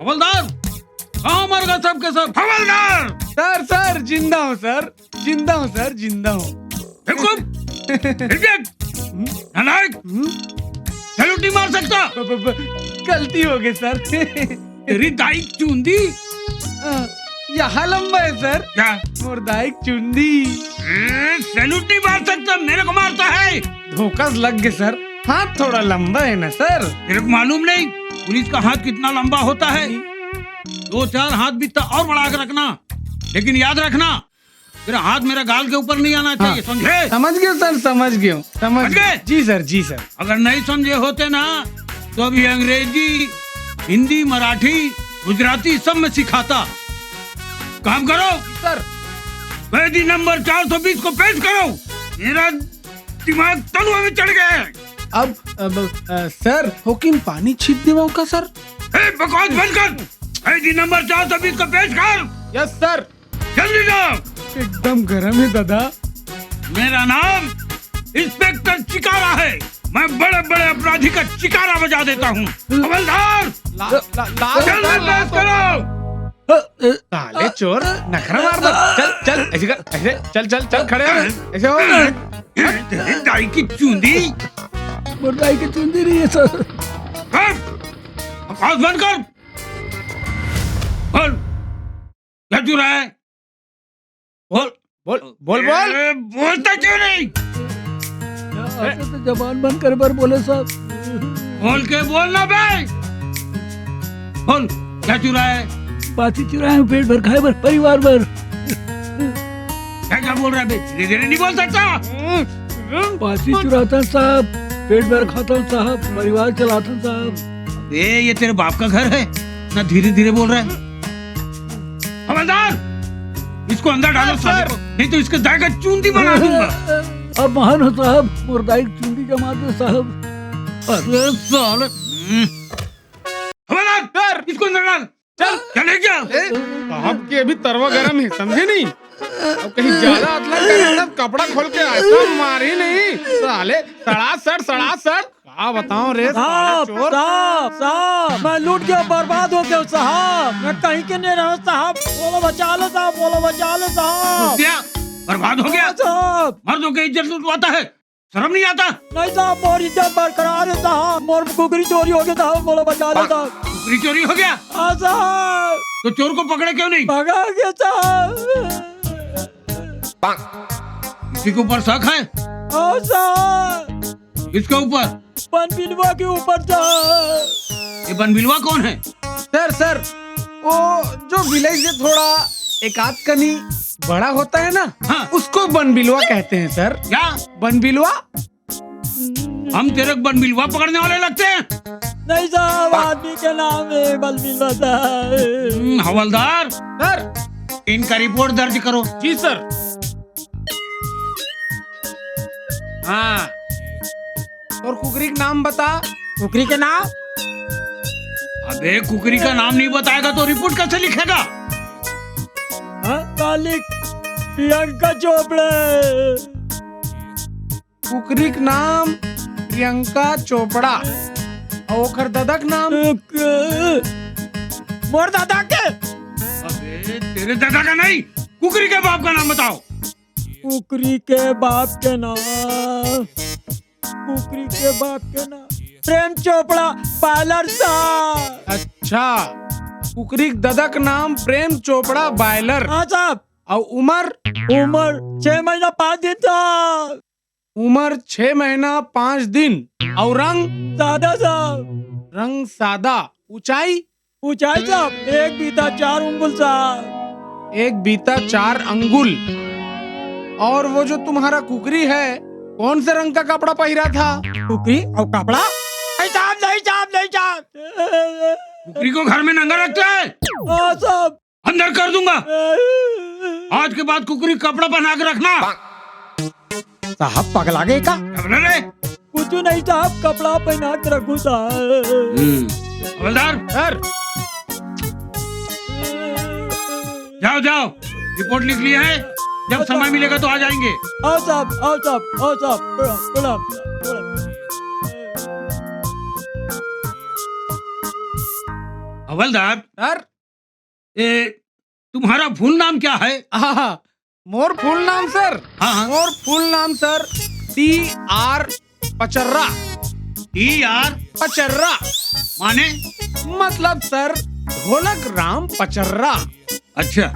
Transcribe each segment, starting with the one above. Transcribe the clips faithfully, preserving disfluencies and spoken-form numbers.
हवलदार, कहाँ मर गए सब के सब? हवलदार! सर, सर, जिंदा हूँ सर, जिंदा हूँ सर, जिंदा हूँ। बेवकूफ! इडियट! नालायक! हम्म? सैल्यूट नहीं मार सकता? ब-, ब-, ब-, गलती हो गई सर। तेरी दाई की चूंदी? अ, यहाँ लंबा है सर। क्या? मोर दाई की चूंदी। ए, सैल्यूट नहीं मार सकता, मेरे को मारता है। धोखा से लग गए सर, हाथ थोड़ा लंबा है ना सर। तेरे को मालूम नहीं पुलिस का हाथ कितना लंबा होता है? दो चार हाथ भी तो और बढ़ा के रखना, लेकिन याद रखना, तेरा हाथ मेरा गाल के ऊपर नहीं आना चाहिए, समझे? समझ गए सर, समझ गए, समझ समझ गए। गए? जी सर, जी सर। अगर नहीं समझे होते ना, तो अभी अंग्रेजी, हिंदी, मराठी, गुजराती सब में सिखाता। काम करो सर। कैदी नंबर चार सौ बीस को पेश करो। मेरा दिमाग तलुआ में चढ़ गया है। अब, अब, अ, सर, होकिन पानी छीट देवा का सर? ए, बकवास बंद कर। कैदी नंबर चार सौ बीस को पेश कर। Yes sir. जल्दी जाओ। एकदम गरम है दादा। मेरा नाम इंस्पेक्टर चिकारा है। मैं बड़े बड़े अपराधी का चिकारा बजा देता हूँ। हवलदार, ला, ला, ला, जल्दी ला, पेश करो। साले चोर, नखरा मार दो। चल, चल, ऐसे कर, ऐसे, चल, चल, चल, खड़े हो, ऐसे हो। तेरी दाई की चूंदी। मोर दाई की चूंदी नहीं है सर। बस, बकवास बंद कर। बोल, क्या चुरा है? बोल, बोल, बोल, बोल। ए, बोलता क्यों नहीं? क्या आता तो जबान बंद करे बर बोले साहब। बोल के बोल ना बे। बोल, क्या चुरा है? बासी चुराए हूँ पेट भर खाए बर, परिवार भर। क्या, क्या बोल रहा है बे? धीरे धीरे नहीं बोल सकता? बासी चुराता साहब, पेट भर खाता साहब, परिवार चलाता साहब। ए, ये तेरे बाप का घर है, ना धीरे धीरे बोल रहा है। हवलदार, इसको अंदर डालो हाँ, साले सर। को, नहीं तो इसके दाई का चूंदी बना दूंगा। अब महान हो साहब, मोर दाई की चूंदी जमा दो साहब। अरे साले। हम्म। हवलदार, सर। इसको अंदर डाल। चल। चले क्या? ए, साहब के अभी तरवा गरम है, समझे नहीं? अब कहीं ज्यादा अतला करे, तब कपड़ा खोल के ऐसा मारी नहीं, साले, सड़ा सड़, सड़ा सड़। का बताऊं रे, साले साहब, चोर। साहब, साहब, मैं लूट गया, बर्बाद हो गया साहब, मैं कहीं के नहीं रहा साहब, बोलो बचा लो साहब, बोलो बचा लो साहब। क्या? बर्बाद हो गया? हाँ, साहब। मर्दों की इज्जत लुटवाता है, शर्म नहीं आता? नहीं साहब, मोर इज्जत बरकरार है साहब, मोर कुकरी चोरी हो गया साहब, बोलो बचा लो साहब। कुकरी चोरी हो गया? हाँ साहब। तो चोर को पकड़े क्यों नहीं? पकड़ गया साहब। किसी के ऊपर शक है? हाँ साहब। किसके ऊपर? बनबिलवा के ऊपर साहब। ये बनबिलवा कौन है? सर, सर, वो जो विलेज से थोड़ा एक आध कनी बड़ा होता है ना, हाँ। उसको बनबिलवा कहते हैं सर। क्या? बनबिलवा। हम तेरे को बनबिलवा पकड़ने वाले लगते हैं? नहीं साहब, आदमी के नाम है बनबिलवा साहब। हम्म, हवलदार, सर। इनका रिपोर्ट दर्ज करो। जी सर। हाँ, और कुकरी का नाम बता। कुकरी के नाम? अबे, कुकरी का नाम नहीं बताएगा तो रिपोर्ट कैसे लिखेगा? हाँ, कालिक प्रियंका चोपड़ा। कुकरी के नाम प्रियंका चोपड़ा। और ओकर ददा के नाम? मोर ददा के। अबे, तेरे ददा का नहीं, कुकरी के बाप का नाम बताओ। कुकरी के बाप के नाम, कुकरी के बाप के नाम प्रेम चोपड़ा पार्लर साहब। अच्छा, कुकरी के ददा के नाम प्रेम चोपड़ा बायलर। हाँ साहब। और उम्र? उम्र छह महीना पाँच दिन साहब। उम्र छह महीना पाँच दिन। और रंग? सादा साहब। रंग सादा। ऊंचाई? ऊंचाई साहब एक बीता चार अंगुल साहब। एक बीता चार अंगुल। और वो जो तुम्हारा कुकरी है, कौन से रंग का कपड़ा पहिरा था? कुकरी और कपड़ा? नहीं साहब, नहीं साहब, नहीं साहब। कुकरी को घर में नंगा रखता है? हाँ साहब। अंदर कर दूंगा। आज के बाद कुकरी कपड़ा पहना के रखना। साहब पगला गए का? पगला रे। कुछ नहीं साहब, कपड़ा पहना के रखू साहब। हवलदार। सर। जाओ, जाओ, रिपोर्ट लिख ली है, जब समय मिलेगा तो आ जाएंगे। आओ साहब, आओ साहब, आओ साहब, प्रणाम, प्रणाम, प्रणाम। हवलदार, सर। ए, तुम्हारा फुल नाम क्या है? आहा, मोर फुल नाम सर, हाँ, हाँ। मोर फुल नाम sir, T R Pacharra. T R? Pacharra. माने? मतलब सर, ढोलक राम पचर्रा। अच्छा,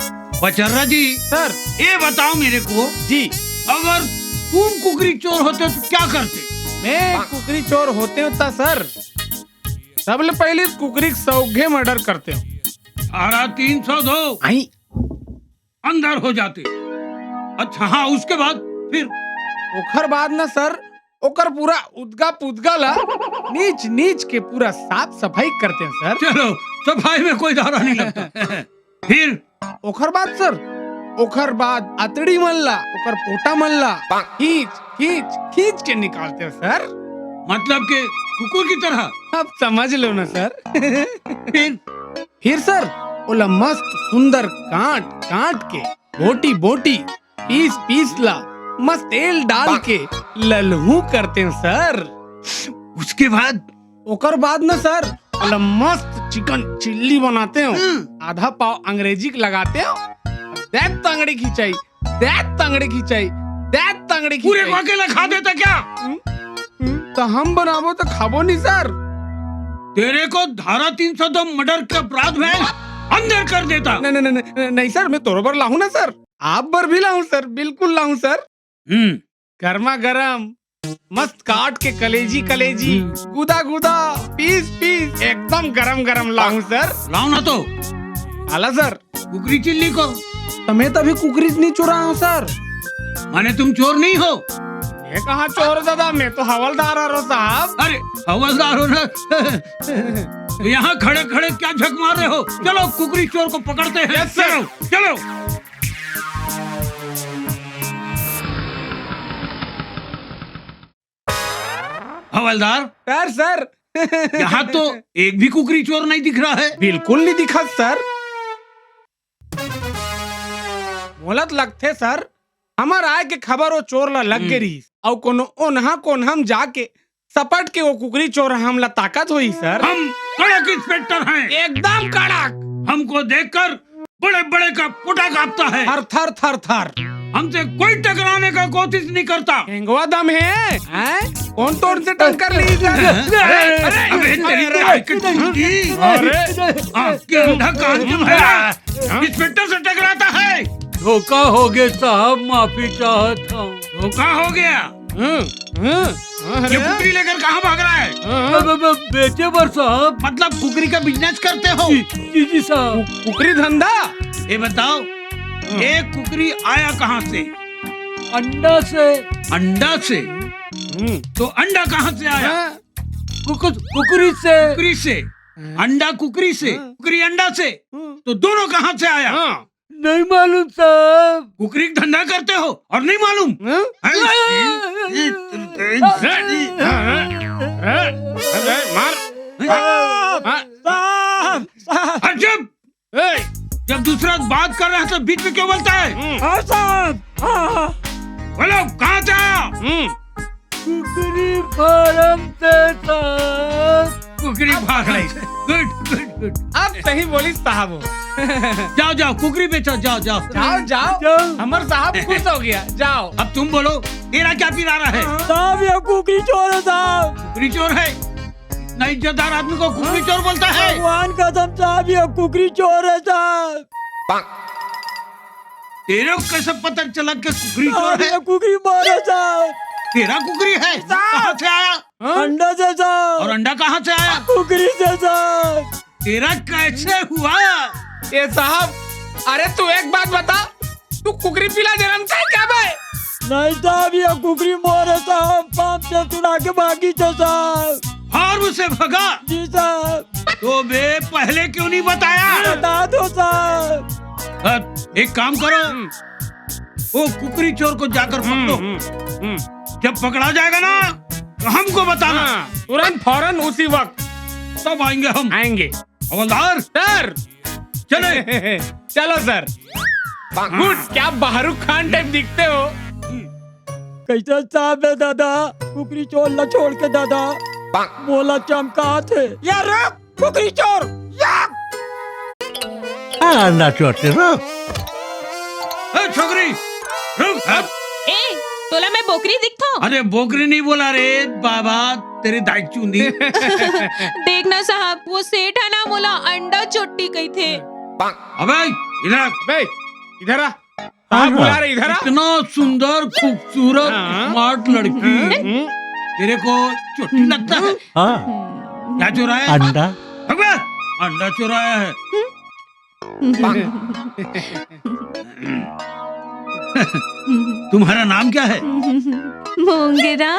पचर्रा जी, सर। ये बताओ मेरे को, जी। अगर तुम कुकरी चोर होते तो क्या करते? मैं कुकरी चोर होते होता सर, सबले पहले कुकरी के सौघे मर्डर करते हो। धारा तीन सौ दो। आई। अंदर हो जाते। अच्छा, हाँ, उसके बाद फिर? ओखर बाद ना सर, ओकर पूरा उदगा पुदगा ला नीच नीच के पूरा साफ सफाई करते हैं सर। चलो, सफाई में कोई धारा नहीं लगता। फिर? ओखर बाद सर, ओखर बाद अतड़ी मन ला, ओकर पोटा मन ला खींच खींच खींच के निकालते हैं सर। मतलब के कुकुर की तरह? अब समझ लो ना सर। फिर? फिर सर, ओला मस्त सुंदर काट काट के, बोटी बोटी, पीस पीस ला मस्त तेल डाल के ललहू करते हैं सर। उसके बाद? ओकर बाद ना सर, ओला मस्त चिकन चिल्ली बनाते हो, हम्म। आधा पाव अंग्रेजी के लगाते हो, दे तंगड़ी खिंचाई, दे तंगड़ी खिंचाई, दे तंगड़ी पूरे खिंचाई। को अकेला खा देता क्या? हम्म, हम्म, तो हम बनाबो तो खाबो नहीं सर। तेरे को धारा तीन सौ दो मर्डर के अपराध में अंदर कर देता। नहीं, नहीं, नहीं, नहीं, नहीं सर, मैं तोरो बर लाहूं ना सर, आप बर भी लाहूं सर, बिल्कुल लाहूं सर। हम्म। गर्मा गरम, मस्त काट के कलेजी कलेजी, हम्म। गुदा गुदा, पीस पीस, एकदम गरम गरम लाहूं सर। लाओ ना तो। आला सर। कुकरी चिल्ली को। तो मैं तो अभी कुकरी नहीं चुराया हूँ सर। माने तुम चोर नहीं हो? मैं कहाँ चोर हूँ दादा, मैं तो हवलदार हरो साहब। अरे हवलदार हो ना। यहाँ खड़े खड़े क्या झक मार रहे हो? चलो कुकरी चोर को पकड़ते हैं। Yes, sir। चलो, चलो। हवलदार। Sir, sir. यहाँ तो एक भी कुकरी चोर नहीं दिख रहा है। बिल्कुल नहीं दिखा सर। मोला तो लगथे सर, हमर आय के खबर वो चोर ला लग गे हम्म। रहिस, अउ कोनो ओन्हा कोन्हा म जाके सपट के वो कुकरी चोर हमला ताकत होही सर। हम कड़क इंस्पेक्टर हैं। एकदम कड़क। हमको देखकर बड़े बड़े का पोटा कांपता है। थर थर थर थर। हमसे कोई टकराने का कोशिश नहीं करता। हेंगवा दम है, हैं? कौन तोर से टक्कर ली सर? अरे, अरे, अबे, तेरी अरे, ताकत की। अरे, आपके अंधा कान जो है ना, इंस्पेक्टर से टकराता है। धोखा हो गया साहब, माफी चाहता हूँ। धोखा हो गया। हम्म, हम्म, हम्म, ये अरे। कुकरी लेकर कहाँ भाग रहा है? हाँ। ब-, ब-, ब-, बेचे बर साहब। मतलब कुकरी का बिजनेस करते हो? जी, जी, जी साहब। कु-, कुकरी धंधा? ये बताओ, हम्म। एक कुकरी आया कहाँ से? अंडा से। अंडा से? हम्म। तो अंडा कहाँ से आया? हाँ। कुकु-, कुकरी से। कुकरी से। हाँ। अंडा कुकरी से, हाँ। कुकरी अंडा से। हम्म। तो दोनों कहाँ से आया? हाँ। नहीं मालूम साहब। कुकरी का धंधा करते हो और नहीं मालूम? हाँ? हैं? अरे, मार। साहब, साहब, साहब। अरे चुप! ए! जब दूसरा बात कर रहा है तो बीच में क्यों बोलता है? हम्म। हाँ साहब, हाँ। बोलो, कहाँ से आया? हम्म। कुकरी फार्म से साहब। कुकरी फार्म से। गुड, गुड, गुड। अब सही बोली साहब हो। जाओ, जाओ, कुकरी बेचो, जाओ, जाओ। जाओ, जाओ। जाओ। हमर साहब खुश हो गया, जाओ। अब तुम बोलो, तेरा क्या पिरारा है? साहब, ये कुकरी चोर है साहब। कुकरी चोर है? इतना इज्जतदार आदमी को कुकरी चोर बोलता है? भगवान कसम साहब, ये कुकरी चोर है साहब। तेरे को कैसे पता चला कि कुकरी चोर साहब, है? ये कुकरी मारा साहब। तेरा कुकरी है? साहब। कहाँ से आया? हाँ? अंडा से साहब। और अंडा कहाँ से आया? कुकरी से साहब। तेरा कैसे हुआ? ए साहब, अरे तू एक बात बता, तू कुकरी पिला जनम से क्या बे? नहीं साहब, ये कुकरी मोर है साहब, पाँच से सुना के भागी थे साहब। फार्म से भगा? जी साहब। तो बे पहले क्यों नहीं बताया? बता दो साहब। अ, एक काम करो, हम्म। वो कुकरी चोर को जाकर पकड़ो। हम्म, हम्म, हम्म। जब पकड़ा जाएगा ना, तो हमको बताना। हाँ, तुरंत फौरन उसी वक्त। तब आएंगे हम। आएंगे। हवलदार। सर। चले। चलो सर। गुड, क्या बाहरुख खान टाइप दिखते हो। कैसे साहब है दादा, कुकरी चोर ला छोड़ के दादा, मोला चमकात हे। या रुक, कुकरी चोर, या। अंडा चोटे रो। ए, छोकरी, रुक, हट। ए, तोला मैं बोकरी दिखथों? अरे, बोकरी नहीं बोला रे, बाबा, तेरी दाई चूंदी। देख ना साहब, वो सेठ हे ना, मोला अंडा चोटी कहिथे। अबे, इधर आ। बे, इधर आ। साहब बुला रहे, इधर आ। इतना सुंदर, खूबसूरत, हाँ। Smart लड़की। हम्म। तेरे को चोटी लगता है? हाँ। क्या चुराया है? अंडा। अबे, अंडा चुराया है। तुम्हारा नाम क्या है? मोंगरा।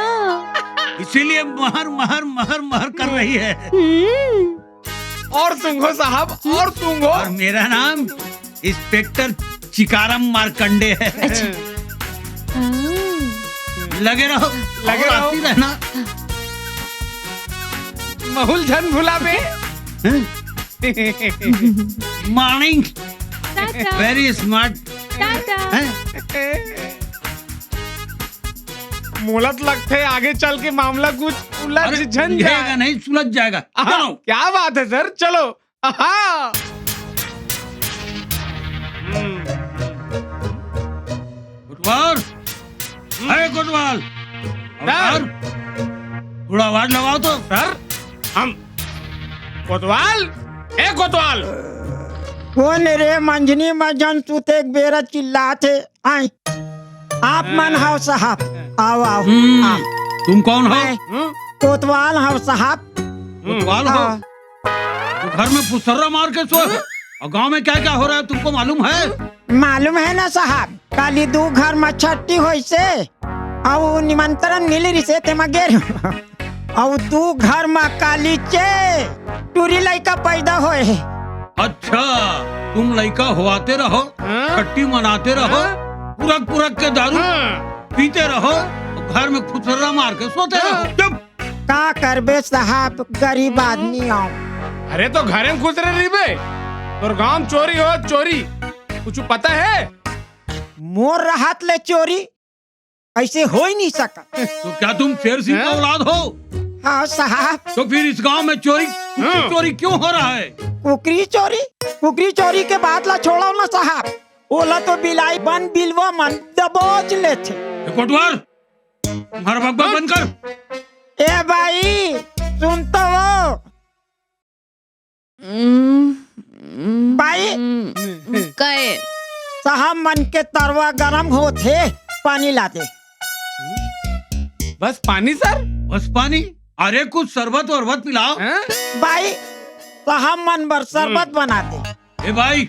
इसीलिए महर, महर, महर, महर कर रही है। हम्म। और सूंघो साहब, और सूंघो। और मेरा नाम Inspector चिकारम मार्कंडे है। अच्छा। हाँ। लगे रहो, लगे और रहो। आती रहना। महुल झन भुलाबे। हैं? Morning। Tata. Very smart। Tata. हैं? मोला तो लगथे आगे चल के मामला कुछ उलझ अरे, झन जाए। नहीं, सुलझ जाएगा। आहा, चलो। क्या बात है सर, चलो। आहा। हम्म। कोतवाल। हम्म। अरे कोतवाल। सर। कोतवाल, थोड़ा आवाज लगाओ तो। सर, हम कोतवाल, ए कोतवाल। कोन रे मंझनी म झन सुते के बेरा चिल्लात हे? आय। आप मन हव साहब, आओ, आओ, हम्म, आओ। तुम कौन हो? मैं हम्म? कोतवाल हव साहब। कोतवाल हो? हाँ। तो घर में फुसर्रा मार के सोए हो? और गांव में क्या क्या हो रहा है तुमको मालूम है? मालूम है ना साहब, काली दू घर में छट्ठी होइसे, अउ निमंत्रण मिल रिसे तेमा गे रहेंव। अउ दू घर में काली चे टूरी लइका पैदा होए हे। अच्छा, तुम लइका होवाते रहो, हाँ? छट्ठी मनाते रहो, हाँ? पुरक पुरक के दारू हाँ? पीते रहो, घर में फुसर्रा मार के सोते हाँ? रहो। चुप। का करबे साहब, गरीब आदमी आंव। अरे तो घरे में खुसरे रहिबे, तोर गांव में चोरी हो चोरी, कुछ पता है? मोर रहत ले चोरी ऐसे हो ही नहीं सकत। तो क्या तुम शेर सिंह का हैं? औलाद हो? हाँ साहब। तो फिर इस गांव में चोरी, हाँ। चोरी क्यों हो रहा है? कुकरी चोरी, कुकरी चोरी के बात ला छोड़ो ना साहब, ओला तो बिलाई बन बिलवा मन दबोच लेथे। ए कोटवार, तुम्हारा बकबक बंद कर। ए भाई, सुन तो वो। हम्म, भाई। हम्म, कहे? साहब मन के तरवा गरम होत हे, पानी ला दे। बस पानी सर? बस पानी? अरे कुछ शरबत वरबत पिलाओ। हैं? भाई, साहब मन बर शरबत हम्म। बना दे। ए भाई,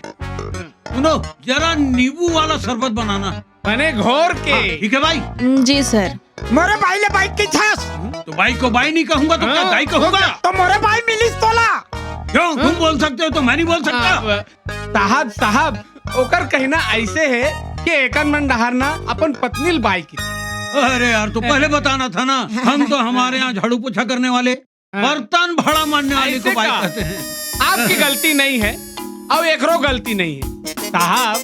सुनो, जरा नींबू वाला शरबत बनाना। बने घोर के। हाँ, ठीक है भाई। जी सर। मोरे भाई ले भाई की छास। तो भाई को भाई नहीं कहूंगा तो क्या हाँ। दाई कहूंगा? तो मोरे भाई मिलिस तोला। क्यों? तुम हाँ। बोल सकते हो तो मैं नहीं बोल सकता? अब साहब, साहब, ओकर कहना ऐसे है कि एकन मन डहार ना अपन पत्नी ल बाई की। अरे यार, तो पहले बताना था ना। हम तो हमारे यहाँ झाड़ू पोछा करने वाले हाँ। बर्तन भाड़ा मारने वाले को ऐसे बाई का? कहते हैं। आपकी गलती नहीं है, अब एकरो गलती नहीं है। साहब,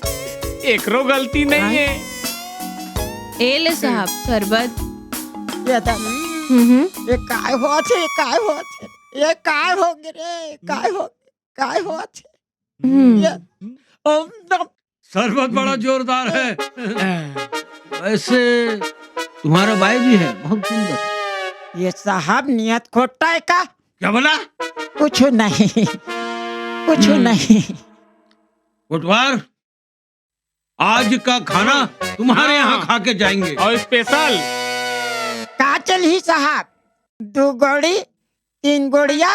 एकरो गलती नहीं हाँ। है। ए ले साहब, शरबत। ये तो हम्म, हम्म। ये काय होत हे, काय होत हे? ये काय हो गे रे? काय हो, काय होत हे? हम्म। ये, ओ, शरबत बड़ा जोरदार है। वैसे तुम्हारा बाई भी है, बहुत सुंदर। ये साहब नियत खोटा है का? क्या बोला? कुछ नहीं, कुछ हम्म। नहीं। कोटवार, आज का खाना तुम्हारे हाँ। यहाँ खा के जाएंगे। और special। का चलही साहब? दू गोड़ी, तीन गोड़िया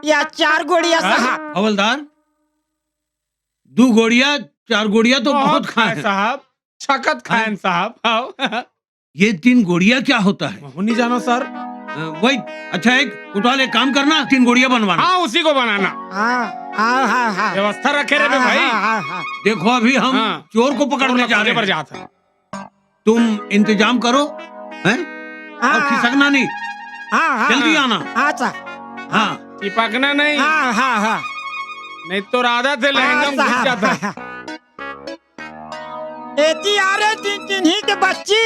या चार गोड़िया हाँ? साहब? हवलदार, दू गोड़िया, चार गोड़िया तो बहुत बहुत खाए खाए हैं। साहब, छकत खाएन हाँ। साहब। हाँ। ये तीन गोड़िया क्या होता है? महू नहीं जानो सर। अ, वही, अच्छा, एक कोटवाल, एक काम करना, तीन गोड़िया बनवाना। हाँ, उसी को बनाना। हाँ, हाँ, हाँ, हाँ। व्यवस्था रखे रे हाँ, भाई। हाँ, हाँ, हाँ। देखो, अभी हम हाँ। चोर को पकड़ने चोर जा रहे हैं। पर जात है। तुम इंतजाम करो, हैं? हाँ, और हाँ। खिसकना नहीं। हाँ, हाँ, जल्दी हाँ। आना। हाँ, अच्छा। हाँ। चिपकना नहीं। हाँ, हाँ, हाँ। नहीं तो आदत है, लहंगा में घुस जाता है। हाँ, हाँ। एती आ रे, तीन चिन्ही के बच्ची,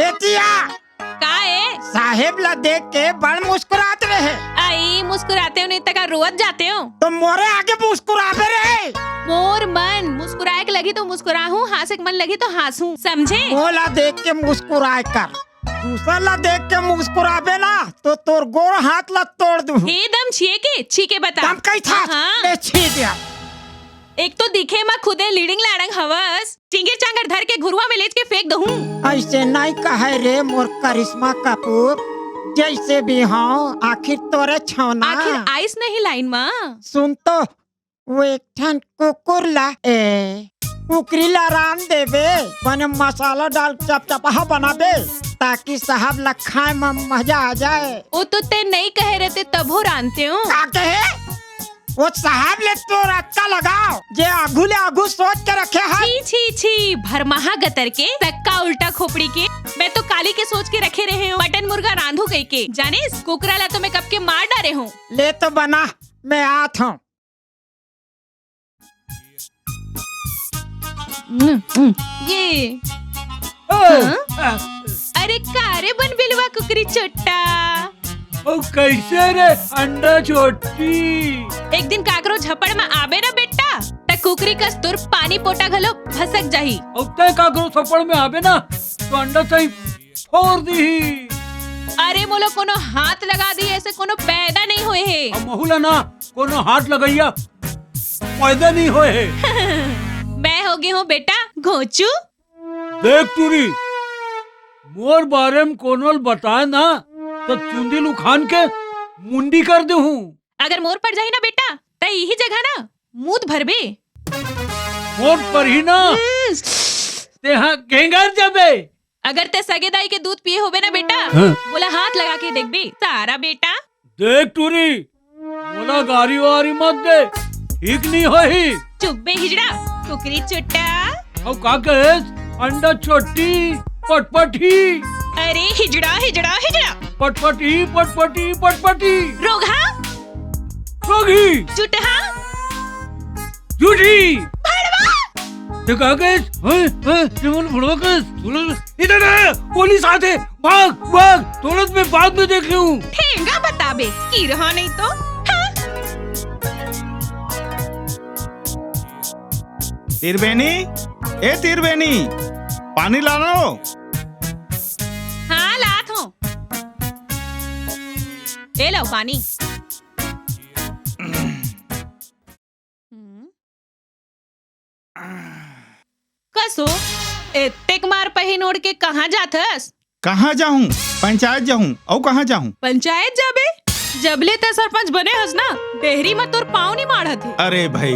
एती आ। का ए? साहेब ला देख के बड़ मुस्कुरात रहे। आई, मुस्कुराते हो नहीं त का रोवत जाते हो? तो मोरे आगे मुस्कुराबे रे। मोर मुस्कुराहूँ, हाँसे के मन लगही तो हाँसहूँ, समझे? मोला देख के मुस्कुराए कर, दूसर ला देख के मुस्कुराबे ना तो तोर गोड़ हाथ ला तोड़ दूँ। हे दम छिए के, छी के बता। दम कही था, हाँ, हाँ। ले छी दे। एक तो दिखे म खुदे लीड़िंग लाड़ंग हवस, चिंगर चांगर धर के घुरुवा में लेज के फेंक दहूँ। ऐसे नहीं कहे रे मोर करिश्मा कपूर, जैसे भी हूँ आखिर तोरे छौना। आखिर आइस नहीं लाइन मा। सुन तो, वो एक ठन कुकुर ला ए कुकरी ला रांध देबे, बने मसाला डाल चपचपाहा बनाबे, ताकि साहब ला खाए म मजा आ जाए। वो तो ते नहीं कहे रहते तभो रांधते हो। का कहे? वो साहब ले तोर अक्का लगाओ, जे आगू ले आगू सोच के रखे है। छी, छी, छी, भरमाहा गतर के, सक्का उल्टा खोपड़ी के, मैं तो काली के सोच के रखे रहे हूँ, मटन मुर्गा रांधू कह के, जानिस, कुकरा ला तो मैं कब के मार डारे हूँ। ले तो बना, मैं आत हूँ। हम्म, हम्म, ये। ओ, हाँ? आ, अरे का रे बन बिलवा कुकरी चोट्टा। ओ कैसे रे अंडा चोट्टी? एक दिन काकरो झपड़ में आबे ना बेटा, त कुकरी कस तोर पानी पोटा घलो भसक जाही। अब तय काकरो झपड़ में आबे ना, तो अंडा सही फोड़ दीही। अरे मोला कोनो हाथ लगा दी, ऐसे कोनो पैदा नहीं होए हे। अब महू ला ना कोनो हाथ लगइया पैदा नहीं होए हे। मैं हो गई हूँ बेटा घोचू। देख टूरी, मोर बारे में कोनो ल बताए ना, तो चुंदी ल उखान के मुंडी कर देहूँ। अगर मोर पर जाही ना बेटा, त यही जगह ना मूत भरबे। मोर पर ही ना, हम्म। तेहा घेंगर जाबे। अगर ते सगे दाई के दूध पिए होबे ना बेटा, हाँ। मोला हाथ लगा के देखबे, सारा बेटा। देख टूरी, मोला गारी वारी मत दे, ठीक नहीं होही। चुप बे हिजड़ा, कुकरी चुट्टा। अब का कहेस? अंडा चोट्टी, पटपटी। अरे हिजड़ा, हिजड़ा, हिजड़ा। पटपटी, पटपटी, पटपटी। रोगहा। रोगही। चुटहा। झूठी। भड़वा। ते का कहेस? हैं? हैं? ते मोला भड़वा कहेस? बोला, इधर आ, पुलिस आथे। भाग, भाग, तुरंत मैं बाद में देख लूं। ठेंगा बताबे, की रहा नहीं तो। हाँ। तीरबेनी, ए तीरबेनी, पानी लानो। हाँ, लात हूँ। ए लो पानी। हम्म। कसो, एतेक मार पहिन ओढ़ के कहाँ जाथस? कहाँ जाहूँ? पंचायत जाहूँ। अउ कहाँ जाहूँ? पंचायत जाबे? जबले तै सरपंच बने हस ना, डेहरी म तोर पाँव नी माढ़त हे। अरे भाई,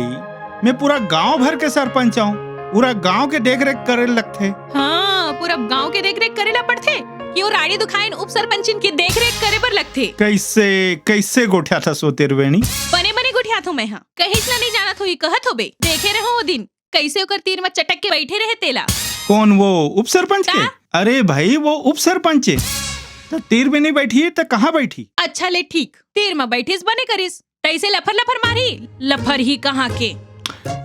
मैं पूरा गांव भर के सरपंच हूँ। पूरा गांव के देख रेख करे लगथे। हाँ, पूरा गांव के देख रेख करे ला पड़थे। कि वो राड़ी दुखाइन उप सरपंचिन के देख रेख करे बर लगथे। कैसे, कैसे गोठियाथस ओ तीरबेनी? बने बने गोठियाथों मैं हा। कहीच ला नहीं जानत होही कहत होबे। देखे रहो ओ दिन, कैसे ओकर तीर म चटक के बैठे रहे तेला। कौन वो उप सरपंच के? का? अरे भाई, वो उप सरपंच हे। त तीर में नहीं बैठी त कहाँ बैठी? अच्छा ले ठीक, तीर म बैठिस बने करिस। तैसे लफर लफर मारी, लफर ही कहाँ के।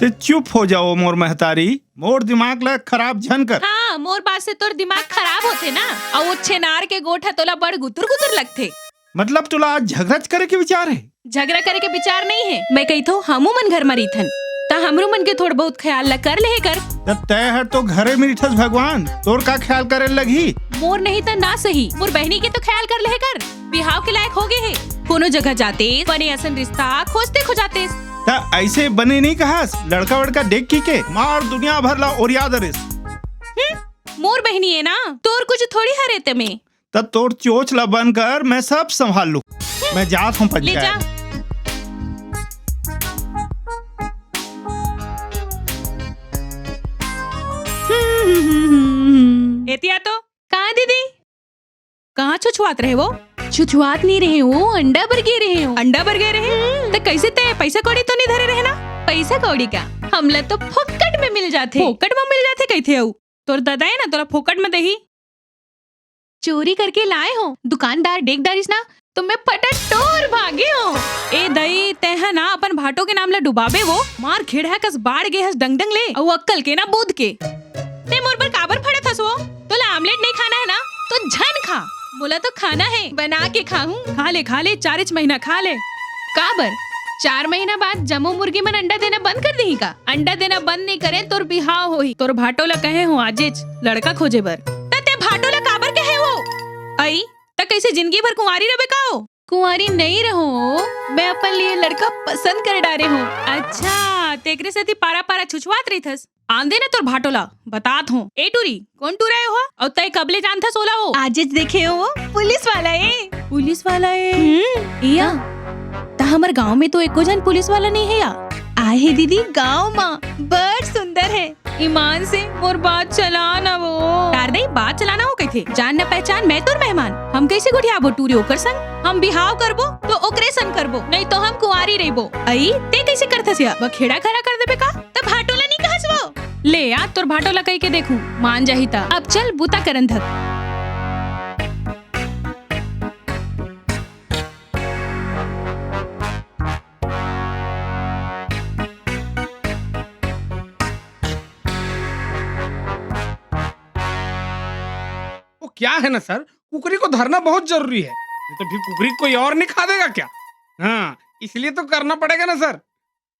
ते चुप हो जाओ मोर महतारी, मोर दिमाग ला खराब झन कर। हाँ, मोर बात से तोर दिमाग खराब होथे ना, अउ वो छेनार के गोठ ह तोला बड़ गुतुर गुतुर लगथे। मतलब तोला आज झगड़ा करे के विचार हे? झगड़ा करे के विचार नहीं हे, मैं कहिथो हमू मन घर म रहिथन, त हमरू मन के थोड़ बहुत ख्याल ला कर लेहे कर। त तय हर तो घरे में रहिथस भगवान, तोर का ख्याल करे लगही? मोर नहीं त ना सही, मोर बहनी के तो ख्याल कर लेहे कर। बिहाव के लायक हो गए हे, कोनो जगह जाते, बने असन रिश्ता खोजते खोजाते। त ऐसे बने नहीं कहस, लड़का वड़का देख की के मार दुनिया भर ला ओरिया दरिस। हम्म, मोर बहनी हे ना, तोर कुछ थोड़ी हरे ते में। त तोर चोच ला बंद कर, मैं सब संभाल लूँ। मैं जात हूँ ले जा। पंचायत। एतिया तो का दीदी? कहाँ छुछुआत रहे वो? छुछुआत नहीं रहे वो, अंडा बर गे रहे हो। अंडा बर गे रहे? हम्म। त कैसे ते पैसा कौड़ी तो नहीं धरे रहे ना? पैसा कौड़ी का? हमला तो फोकट में मिल जाथे। फोकट में मिल जाथे कहिथे अउ? तोर दादा हे ना, तोला फोकट में देही। चोरी करके लाए हो, दुकानदार देख डारिस ना, तो मैं फटाटोर भागे हो। ए दई, तेहा ना अपन भाटो के नाम ला डुबाबे वो, मार घेड़हा कस बाढ़ गे हस डंगडंग ले, अउ अक्कल के ना बूद के। ते मोर बर काबर फड़त हस वो? तोला आमलेट नहीं खाना हे ना, तो झन खा। मोला तो खाना हे, बना के खाहूँ। खा ले, खा ले, चारेच महीना खा ले। काबर? चार महीना बाद जम्मो मुर्गी मन अंडा देना बंद कर देही का, अंडा देना बंद नहीं करे, तोर बिहाव होही। तोर भाटो ला कहे हो आजेच लड़का खोजे बर। त ते भाटो ला काबर कहे हो? अई, त कैसे जिंदगी भर कुंवारी रबे का हो? कुंवारी नहीं रहूं, मैं अपन लिए लड़का पसंद कर डारे हूँ। अच्छा, तेकरे सेती पारा पारा छुछवात रहिथस। आंदे ना तोर भाटो ला, बतात हूँ। ए टूरी, कौन टूरा ए हो? अउ तय कब ले जानथस ओला वो? आजेच देखे हो, पुलिस वाला ए। पुलिस वाला ए? हम्म। इया, त हमर गांव में तो एको झन पुलिस वाला नहीं है या? आहे दीदी, गांव मा बड़ सुंदर है। ईमान से मोर बात चला ना वो। डार दे, बात चलाना हो कहिथे। जान न पहचान, मैं तोर मेहमान। हम कैसे गोठियाबो टूरी ओकर संग? हम बिहाव करबो तो ओकरे संग करबो, नहीं तो हम कुंवारी रहिबो। अई, ते कैसे करथस या? बखेड़ा खड़ा कर देबे का? त भाटो ला नहीं कहस वो? ले आ, तोर भाटो ला कहि के देखूं, मान जाही त। अब चल, बुता करन धक। वो क्या है ना सर, कुकरी को धरना बहुत जरूरी है, नहीं तो फिर कुकरी को कोई और नहीं खा देगा क्या? हाँ, इसलिए तो करना पड़ेगा ना सर।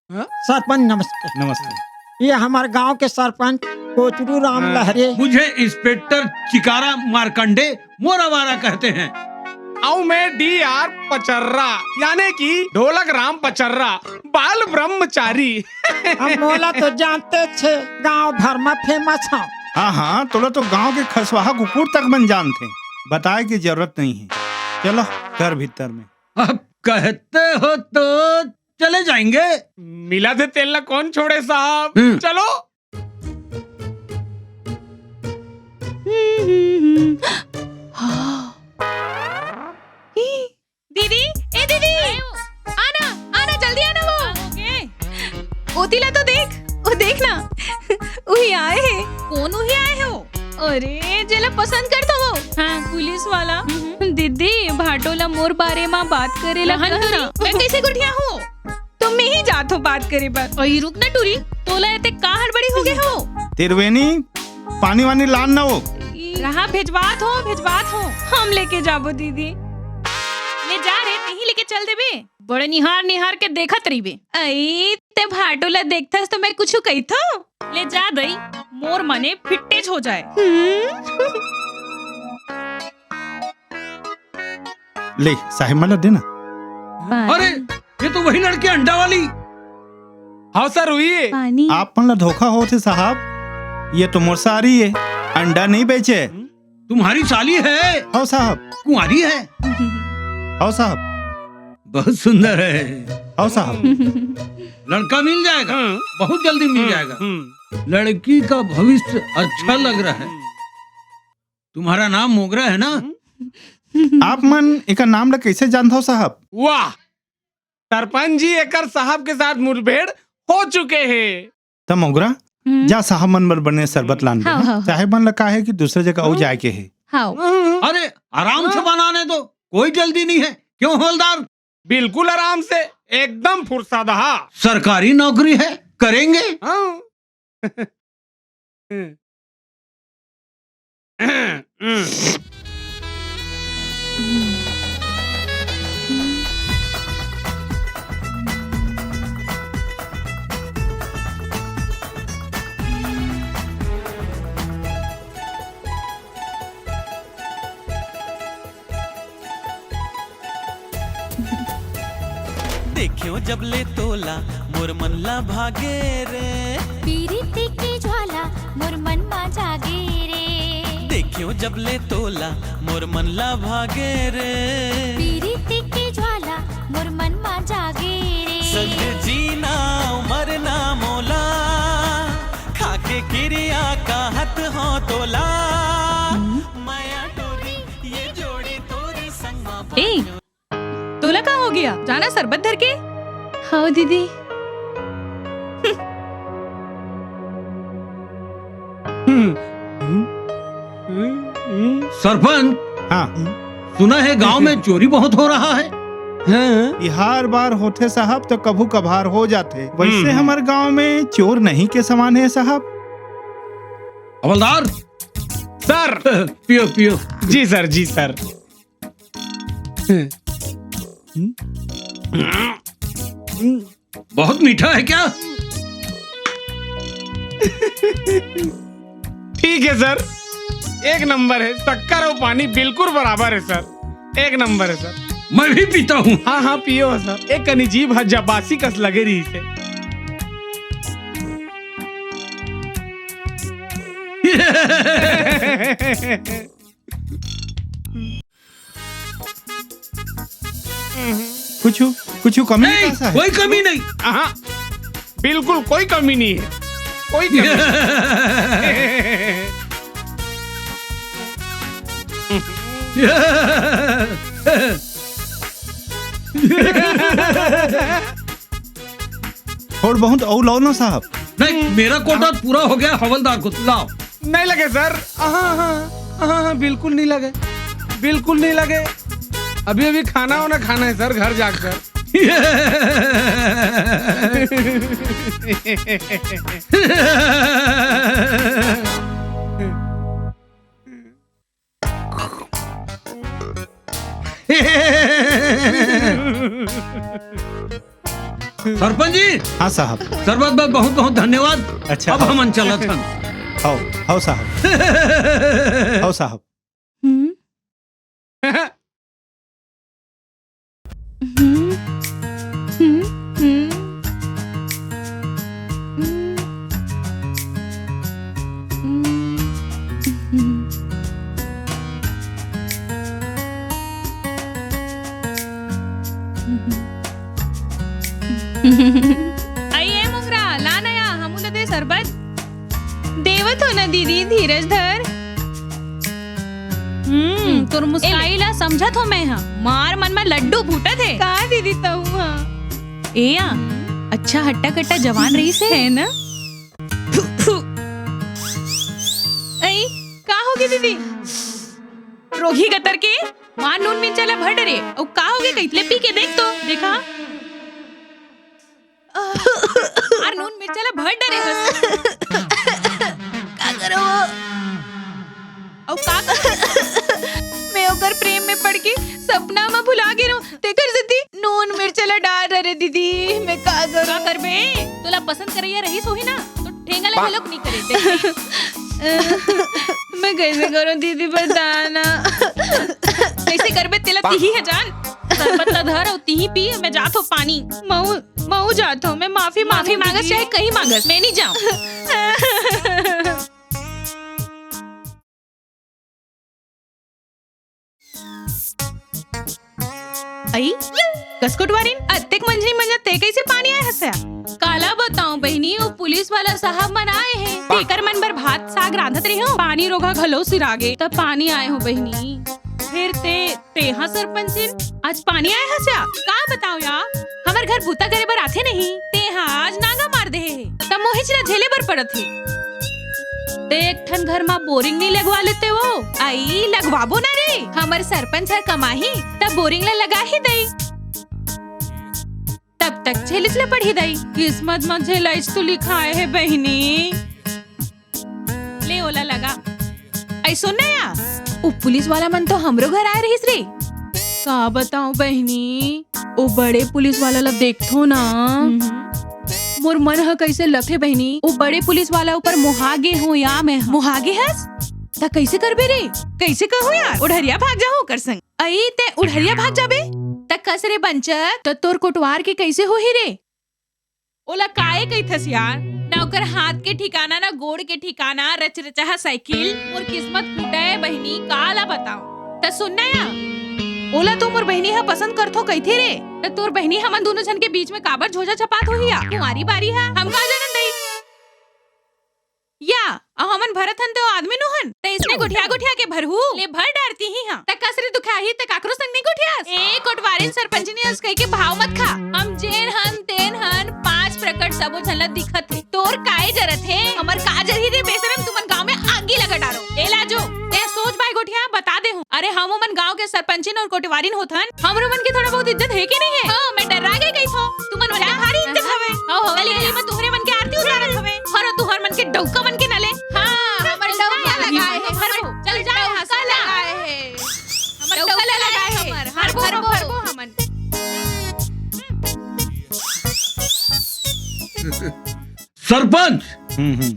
हाँ? सरपंच नमस्ते। नमस्ते। ये हमारे गांव के सरपंच कोचरू राम हाँ। लहरे। मुझे इंस्पेक्टर चिकारा मार्कंडे मोरावारा कहते हैं। अउ मैं डी आर पचर्रा, यानी कि ढोलक राम पचर्रा, बाल ब्रह्मचारी। अब मोला तो जानते छे, गांव भर में फेमस हूँ। हाँ हाँ, तोला तो गांव के खसवाहा कुकुर तक मन जानथे, बताए की जरूरत नहीं है। चलो घर भीतर में। अब कहते हो तो चले जाएंगे। मिला थे तेल ला कौन छोड़े साहब। हम्म। चलो। हम्म, हम्म, हम्म। हाँ। दीदी, ए दीदी, आना, आना, जल्दी आना वो। ओती ला तो देख, वो देख ना, उही आए हे। कौन उही आए हे वो? अरे, जेला पसंद करथो वो। हाँ, पुलिस वाला। हम्म। दीदी, भाटो ला मोर बारे मा बात करे ला कहन कहा ना। मैं कैसे गोठियाहूँ? तो मैं ही जात हो बात करे बर। अई रुक ना टूरी, तोला एते का हड़बड़ी हो गए हो? तिरवेनी, पानी वानी लान ना वो। रहा, भेजवात हो, भेजवात हो। हम लेके जाबो दीदी। ले जा रे, तेही लेके चल देबे। बड़े निहार निहार के देखत रहिबे। अई, ते भाटो ला देखथस तो मैं कुछु कहिथो? ले जा दई, मोर मने फिट्टेच हो जाए। हम्म। ले, साहेब मन ला देना। पानी। अरे, ये तो वही लड़की अंडा वाली। हाँ सर, वही है। पानी। आप मन ला धोखा होत हे साहब, ये तो मोर सारी है, अंडा नहीं बेचे। तुम्हारी साली है? हाँ साहब। कुंवारी है? हाँ साहब। बहुत सुंदर है। हाँ साहब। लड़का मिल जाएगा, हम्म। बहुत जल्दी मिल हम्म, जाएगा। हम्म। लड़की का भविष्य अच्छा लग रहा है। तुम्हारा नाम मोगरा है ना? आप मन एकर नाम ला कैसे जानथव साहब? वाह, सरपंच जी, एकर साहब के साथ मुठभेड़ हो चुके हे। त मोगरा, हम्म। जा साहब मन बर बने शरबत लान दे। हाँ, हाँ, हाँ। साहेब मन ला का हे कि दूसरे जगह अउ हाँ। जाए के हे। हाँ। अरे, आराम से हाँ। बनाने दो, कोई जल्दी नहीं है। क्यों हवलदार? बिल्कुल आराम से, एकदम फुर्सत हा। सरकारी नौकरी है, करेंगे। हाँ। देखेंव जब ले तोला, मोर मन ला भागे रे। पीरित के ज्वाला, मोर मन मा जागे रे। देखेंव जब ले तोला, मोर मन ला भागे रे। पीरित के ज्वाला, मोर मन मा जागे रे। संग जीना, मरना मोला, खाके किरिया कहत हों तोला। हम्म। मया टोरी, ये जोड़ी तोरी संग मा ए, बान्यो। तोला का हो गया? जाना शरबत धर के? हाँ दीदी। हम्म। हम्म। हम्म। सरपंच, हाँ। सुना है गांव में चोरी बहुत हो रहा है। हाँ। ये हर बार होथे साहब, तो कभू कभार हो जाथे। वैसे हम्म। हमर गांव में चोर नहीं के समान है साहब। हवलदार। सर। पियो, पियो। जी सर, जी सर। बहुत मीठा है क्या? ठीक है सर, एक नंबर है, शक्कर और पानी बिल्कुल बराबर है सर, एक नंबर है सर। मैं भी पीता हूँ। हाँ हाँ, पियो सर, एक कनी जीभ ह जबासी कस लगे रही से। कुछ कुछ कमी नहीं, का सा है? कोई कमी नहीं। हाँ, बिल्कुल कोई कमी नहीं है, कोई कमी नहीं। थोड़ बहुत और लाओ ना साहब। नहीं, मेरा कोटा पूरा हो गया हवलदार को लाओ। नहीं लगे सर, हाँ हाँ हाँ हाँ, बिल्कुल नहीं लगे, बिल्कुल नहीं लगे। अभी अभी खाना होना खाना है सर, घर जाकर। सरपंच जी। हाँ साहब। सरपंच बा, बहुत बहुत धन्यवाद। अच्छा, अब हाँ। हमन चलत हन। हौ, हौ साहब। हौ साहब। हम्म। हम्म। हम्म। हम्म। हम्म। हम्म। अई ए मोंगरा, ला नया, हमू ल दे सरबत। देवत हो ना दीदी, धीरज धर। हम्म, तोर मुस्काई ला समझत हो मैं हा। मार मन में लड्डू फूटत हे। का दीदी तहू हा? ए या, अच्छा हट्टा कट्टा जवान रहीस हे। है ना? अई, का होगे दीदी? रोगी गतर के, मार नून मिर्चा ला भर डरे। अउ का होगे कहितले पी के देख तो, देखा। मार नून मिर्चा ला भर डरे हस। का करो? अउ का करो? मैं ओकर प्रेम में पड़ के सपना में भुला गे रहूं, तेकर सेती नून मिर्चा ला डार डरे दीदी, मैं का करो? का करबे? तोला पसंद करैया रहीस होही ना, तो ठेंगा ला घलोक नहीं करे दे। मैं कैसे करूं दीदी, बता ना। कैसे करबे तेला तिही है जान। सरबत ला धर अउ तिही पी, मैं जात हो पानी। महू, महू जात हो, मैं माफी माफी मांगू मांगस दीदी। चाहे कहीं मांगस, मैं नहीं जाऊं। अई, कस कोटवारिन, अतेक मंझी मंझा ते कैसे पानी आए हस या? काला बताऊं बहिनी, वो पुलिस वाला साहब मन आए हैं, तेकर मन बर भात साग रांधत रहे हो, पानी रोगा घलो सिरागे, तब पानी आए हो बहिनी। फिर ते, तेहा सरपंचिन, आज पानी आए हस या? का बताओ यार, हमर घर बूता करे बर आथे नहीं, तेहा आज नांगा मार दे हे, तब मोहिच ला झेले बर पड़त हे। ते एक ठन घर मा बोरिंग नहीं लगवा लेते वो? अई, लगवाबो ना रे। हमर सरपंच हर कमाही, तब बोरिंग ला लगा ही दई। तब तक झेलिच ला पड़ी दई। किस्मत मा झेलाइच तो लिखाए हे बहिनी। ले ओला लगा। अई सुन ना या, ओ पुलिस वाला मन तो हमरो घर आए रहिस रे। का बताऊं बहिनी, ओ बड़े पुलिस वाला ला देखथो ना, हम्म। मोर मन ह कइसे लथे बहिनी, ओ बड़े पुलिस वाला ऊपर मोहा गे हो या मैं ह। मोहा गे हस? त कइसे करबे रे? कइसे कहूं यार? ओ ढरिया भाग जाहूं ओकर संग। अई, ते उढ़रिया भाग जाबे? त कस रे बंचक, त तोर कोटवार के कइसे होही रे? ओला काये कहिथस यार? ना ओकर हाथ के ठिकाना, ना गोड़ के ठिकाना, रचरचहा साइकिल। मोर किस्मत फूटा हे बहिनी, का ला बताओ? त सुन ना या, ओला तो मोर बहिनी ह पसंद करथो कहिथे रे, त तोर बहिनी हमन दोनों झन के बीच में काबर झोझा छपात होही या? कुंवारी बारी ह, हम का जानन दई? या, अउ हमन भरत हन त ओ आदमी नु हन, त इसने गोठिया गोठिया के भरहू, ले भर डारती ही हां। त कस रे दुखाही, त काकरो संग नहीं गोठियास? ए, कोटवारिन सरपंचनी अस कहि के भाव मत खा। हम जेन हन, तेन हन, पांच प्रकट सबो झन ल दिखत हे। तोर काय जरत हे? हमर का जरही रे बेशरम, तुमन गांव में आगी लगा डारो। ए लाजो, ते सोच भाई गोठिया, बता दे हूं। अरे हम ओमन गांव के सरपंचिन अउ कोटवारिन होथन, हमरो मन के थोड़ा बहुत इज्जत हे कि नहीं हे? हां, मैं डर्रा गे कहिथों। तुमन मन के भारी इज्जत हवे। हां, हां, गली गली में तुहरे मन के आरती उतारत हवे। हरो तुहर मन के डौका मन के नले। हां, हमर डौका लगाए हे, हरो। चल जा यहां से। लगाए हे। हमर डौका लगाए हे। हरबो, हरबो हमन। सरपंच, हम्म, हम्म।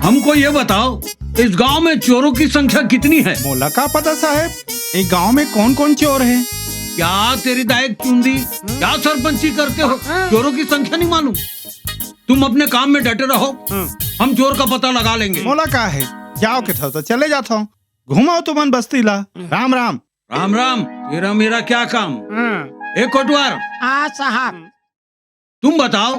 हमको ये बताओ, इस गांव में चोरों की संख्या कितनी है? मोला का पता साहेब, ए गांव में कौन-कौन चोर है? क्या तेरी दाई की चुंदी, क्या सरपंची करते हो? चोरों की संख्या नहीं मालूम? तुम अपने काम में डटे रहो, हम चोर का पता लगा लेंगे। मोला का है, जाओ के थव तो चले जाथव, घुमाओ तुमन बस्ती ला। राम राम। राम राम, तेरा मेरा क्या काम? ए कोटवार, हाँ साहब। तुम बताओ,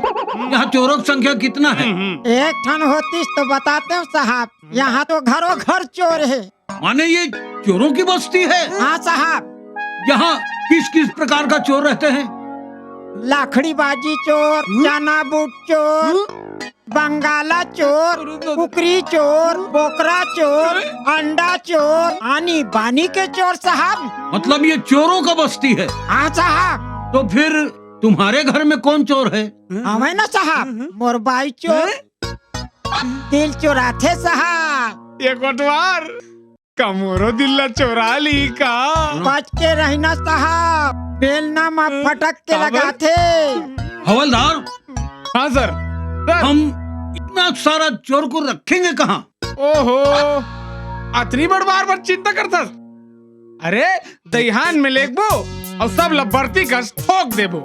यहाँ चोरों की संख्या कितना है? एक ठन होतीस तो बतातेंव साहब, यहाँ तो घरों घर चोर है। माने ये चोरों की बस्ती है? हाँ साहब। यहाँ किस किस प्रकार का चोर रहते हैं? लाखड़ीबाजी चोर, चना बूट चोर, बंगाला चोर, कुकरी चोर, बोकरा चोर, अंडा चोर, आनी बानी के चोर साहब। मतलब ये चोरों का बस्ती है? हाँ साहब। तो फिर तुम्हारे घर में कौन चोर है? हवे ना साहब, मोर बाई चोर, दिल चोराथे साहब। ये कोटवार, का मोरो दिल ला चोरा ली का? बच के रहिना साहब, बेलना मा फटक के लगाथे। हवलदार। हाँ सर। सर। हम इतना सारा चोर को रखेंगे कहाँ? ओहो, अतनी बड़ बार बर चिंता करथस? अरे, दइहान में लेगबो अउ सब ला बरती कस ठोक देबो।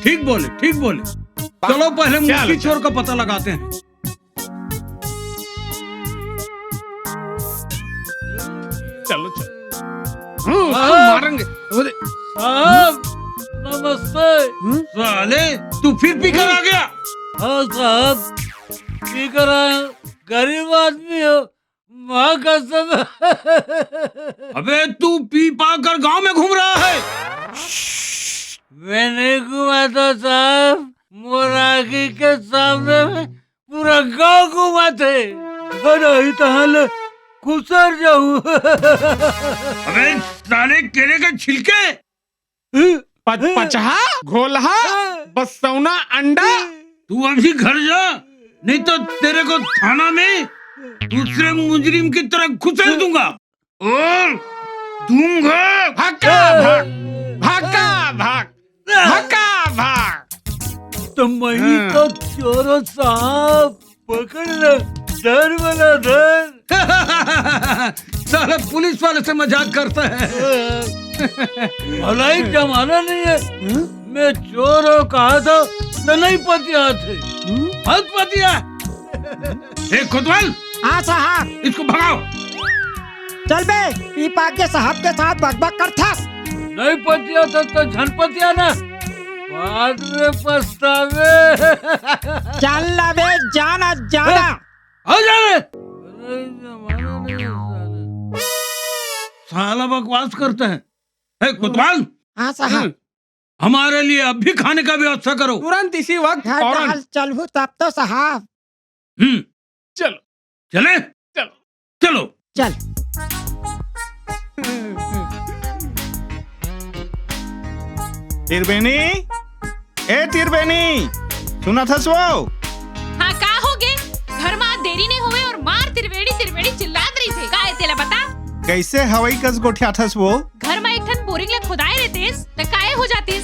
ठीक बोले, ठीक बोले। चलो पहले चलो, मुखी चलो। चोर का पता लगाते हैं। चलो, चलो। हम्म, साहब। मारेंगे। वो दे- साहब, नमस्ते। हम्म? साले, तू फिर पीकर आ गया? हाँ साहब, पीकर आया हूँ। गरीब आदमी हो, माँ कसम। अबे, तू पी पा कर गांव में घूम रहा है? मैं नहीं घुमाता साहब, मोर आँखी के सामने में पूरा गांव घुमाथे। अरे, तहाँ ले खुसर जाहूँ। अबे साले, केले के छिलके। पच-, पचहा, घोलहा, बसौना अंडा। तू अभी घर जा, नहीं तो तेरे को थाना में दूसरे मुजरिम की तरह खुसेड़ दूंगा। और दूंगा। भागा भाग, भागा भाग, भागा भाग। तो मैं ही हाँ। तो चोरों साहब, पकड़ ले, डर वाला डर। साला पुलिस वाले से मजाक करता है। भलाई जमाना नहीं है। हम्म? मैं चोर हो कहा था, तो नहीं पतिया थे। हम्म? मत पतिया। ए कोतवाल, हाँ साहब। इसको भगाओ। चल बे, पी पा के साहब के साथ बकबक करथस। नहीं पतिया तो, तो झन पतिया ना, बाद में पछतावे। चल ना बे, जाना, जाना। आ जा बे। साला बकवास करता है। ए कोतवाल। हाँ साहब। हम्म। हमारे लिए अब भी खाने का व्यवस्था करो। तुरंत इसी वक्त, घर फौरन। डाल चलहू तब तो साहब। हम्म। चलो। चले? चलो। चलो। चल। तिरबेनी, ए तिरबेनी, सुनत हस वो? हाँ, का होगे? घर मा देरी नहीं होवे और मार तिरबेनी तिरबेनी चिल्लात रहिथे। का ए तेला बता? कैसे हवई कस गोठियाथस वो? घर मा एक ठन बोरिंग ला खोदाए रहतेस, त काहे हो जातिस?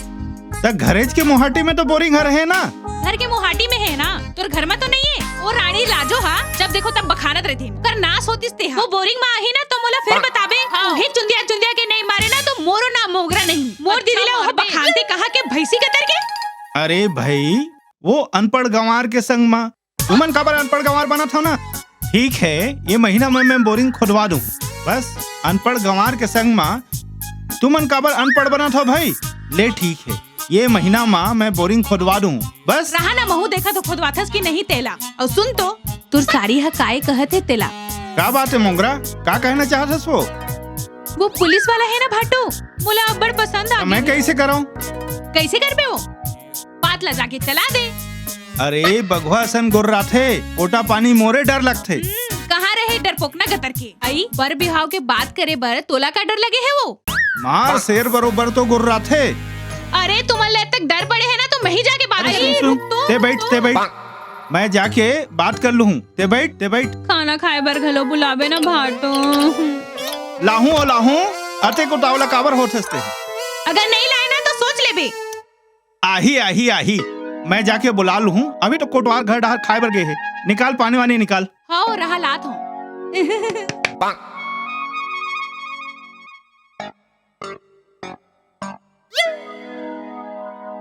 त घरेच के मोहाटी में तो बोरिंग हर है ना? घर के मोहाटी में है ना, तोर घर मा तो नहीं है। वो रानी लाजो हा, जब देखो तब बखानत रहिथे। कर नास होतिस ते हा। वो बोरिंग मा आही ना तो मोला फिर बताबे। हाँ। उही चुंदिया चुंदिया के नहीं मारे ना तो मोरो नाम मोगरा नहीं। मोर अच्छा, दीदी ला वो बखानते कहा के भैंसी कतर के। अरे भाई, वो अनपढ़ गंवार के संग मा तुमन काबर अनपढ़ गंवार बनत हव ना? ठीक है, ये महीना में मैं बोरिंग खोदवा दूं। बस, अनपढ़ गंवार के संग मा तुमन काबर अनपढ़ बनत हव भाई? ले ठीक है, ये महीना मा मैं बोरिंग खोदवा दूं। बस। रहा ना महू देखत हो खोदवाथस कि नहीं तेला। अउ सुन तो, तोर सारी ह काय कहत हे तेला। का बात है मोंगरा? का कहना चाहत हस वो? वो पुलिस वाला है ना भाटू, मोला अब्बड़ पसंद आ तो मैं गया। कैसे करऊं? कैसे करबे वो? बात ला जाके चला दे। अरे बघवा सन गोर्राथे, ओटा पानी मोरे डर लगथे। हम्म, कहाँ रहे डरपोकना गतर के? अई, बर बिहाव के बात करे बर तोला का डर लगे है वो? मार शेर बरोबर तो गोर्राथे। अरे तुमन ले तक डर पड़े है ना तो मैं ही जाके बात कर लूँ। रुक तो, ते बैठ, रुक ते तो। बैठ। मैं जाके बात कर लूँ। ते बैठ, ते बैठ। खाना खाए बर घलो बुलाबे ना भाटो। लाहूं ओ लाहूं, अतेक उतावला काबर होत हस ते? अगर नहीं लाए ना तो सोच लेबे। आही, आही, आही। मैं जाके बुला लूँ। अभी तो कोटवार घर डाहर खाए बर गए हे। निकाल पानी वानी निकाल। हव, रहा लात हव।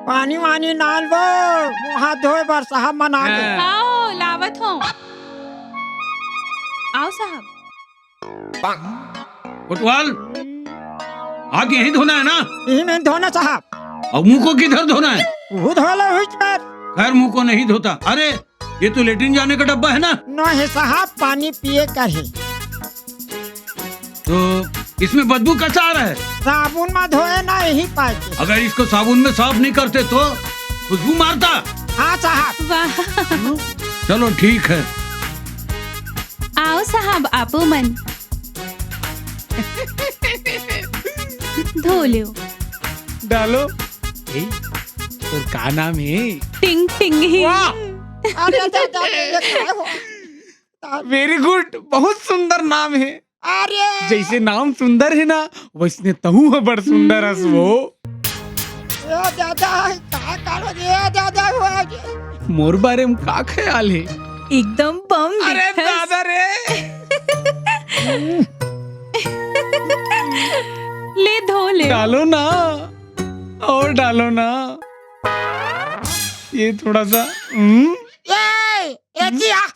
पानी वानी ना लबो, मुँह हाथ धोए बर साहब मन आगे। हाँ। हव, लावत हव। आओ साहब। कोतवाल, हाथ यहीं धोना है ना? यहीं में धोना साहब। और मुंह को किधर धोना है? वो धो लो हुई पर। खैर, मुंह को नहीं धोता। अरे, ये तो लेटरिन जाने का डब्बा है ना? नहीं साहब, पानी पिए कर है। तो इसमें बदबू कैसा आ रहा है? साबुन में धोए ना, यही पाए के। अगर इसको साबुन में साफ नहीं करते तो खुशबू मारता। हाँ साहब। वाह। चलो ठीक है। आओ साहब, आपो मन। धो लो। डालो। ए, तोर का नाम है? टिंग टिंग ही। वाह! अरे दादा, ये क्या हुआ? वेरी गुड, बहुत सुंदर नाम है। अरे! जैसे नाम सुंदर है ना, वैसने तहूँ ह बड़ सुंदर हस वो। ए दादा, का करो रे दादा, हुआ के? मोर बारे में का ख्याल है? एकदम बम अरे दिखस। दादा रे। ले धो ले। डालो ना, और डालो ना। ये थोड़ा सा, हम्म? ए, ए जी, आ।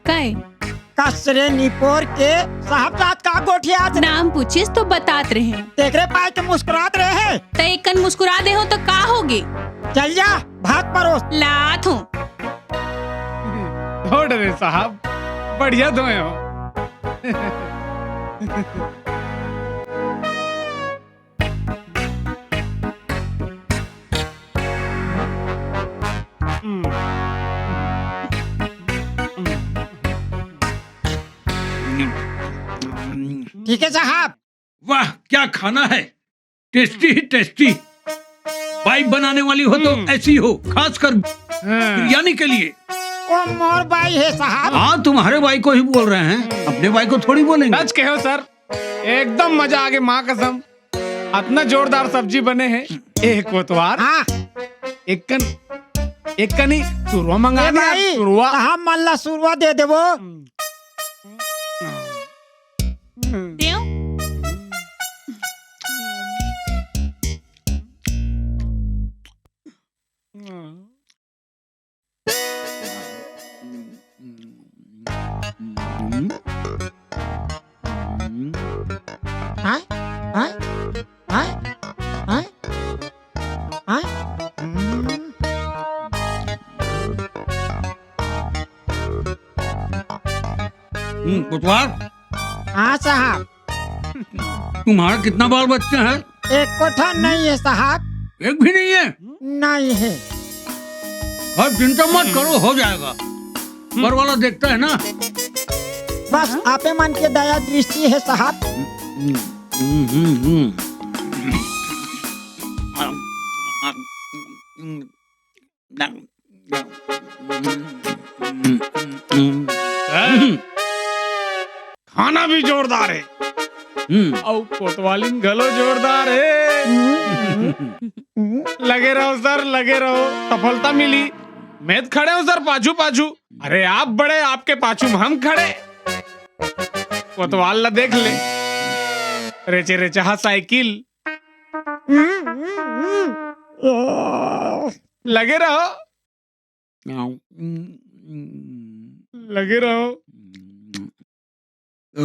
काय? कसरे निपोर के साहबजाद का गोठियात रहे। नाम पूछिस तो बतात रहे। तेकरे पाए के मुस्कुरात रहे। त एकन मुस्कुरा दे हो तो का होगे? चल जा, भात परोस। लात हूँ। धो डरे साहब, बढ़िया धोए हो। ठीक है साहब। वाह, क्या खाना है, टेस्टी ही टेस्टी। बाई बनाने वाली हो तो हम्म। ऐसी हो, खासकर हाँ। बिरयानी के लिए। वो मोर बाई है साहब। हाँ, तुम्हारे बाई को ही बोल रहे हैं, अपने बाई को थोड़ी बोलेंगे। सच कहो सर, एकदम मजा आगे, माँ कसम। अतना जोरदार सब्जी बने है। ए कोतवार। हाँ। एक कन, एक कनी सुरवा मंगा ए दे यार, भाई, सुरवा। साहब मन ला सुरवा दे देबो। हम्म। देव। हाँ? हाँ? हाँ? हाँ? हाँ? हम्म। हम्म, कोतवाल। हाँ साहब। तुम्हारा कितना बाल बच्चे हैं? एको ठन नहीं है साहब। एक भी नहीं है? नहीं है। खैर, चिंता मत करो, हो जाएगा। ऊपर वाला देखता है ना। बस आपे मन के दया दृष्टि है साहब। हम्म, हम्म, हम्म, हम्म। खाना भी जोरदार है। हम्म। अउ कोतवालिन घलो जोरदार है। लगे रहो सर, लगे रहो, सफलता मिली। मैं तो खड़े हूँ सर, पाछू पाछू। अरे आप बड़े, आपके पाछू में हम खड़े। कोतवाल ला देख ले, रेचे रेचहा साइकिल। लगे रहो। लगे रहो। ओ,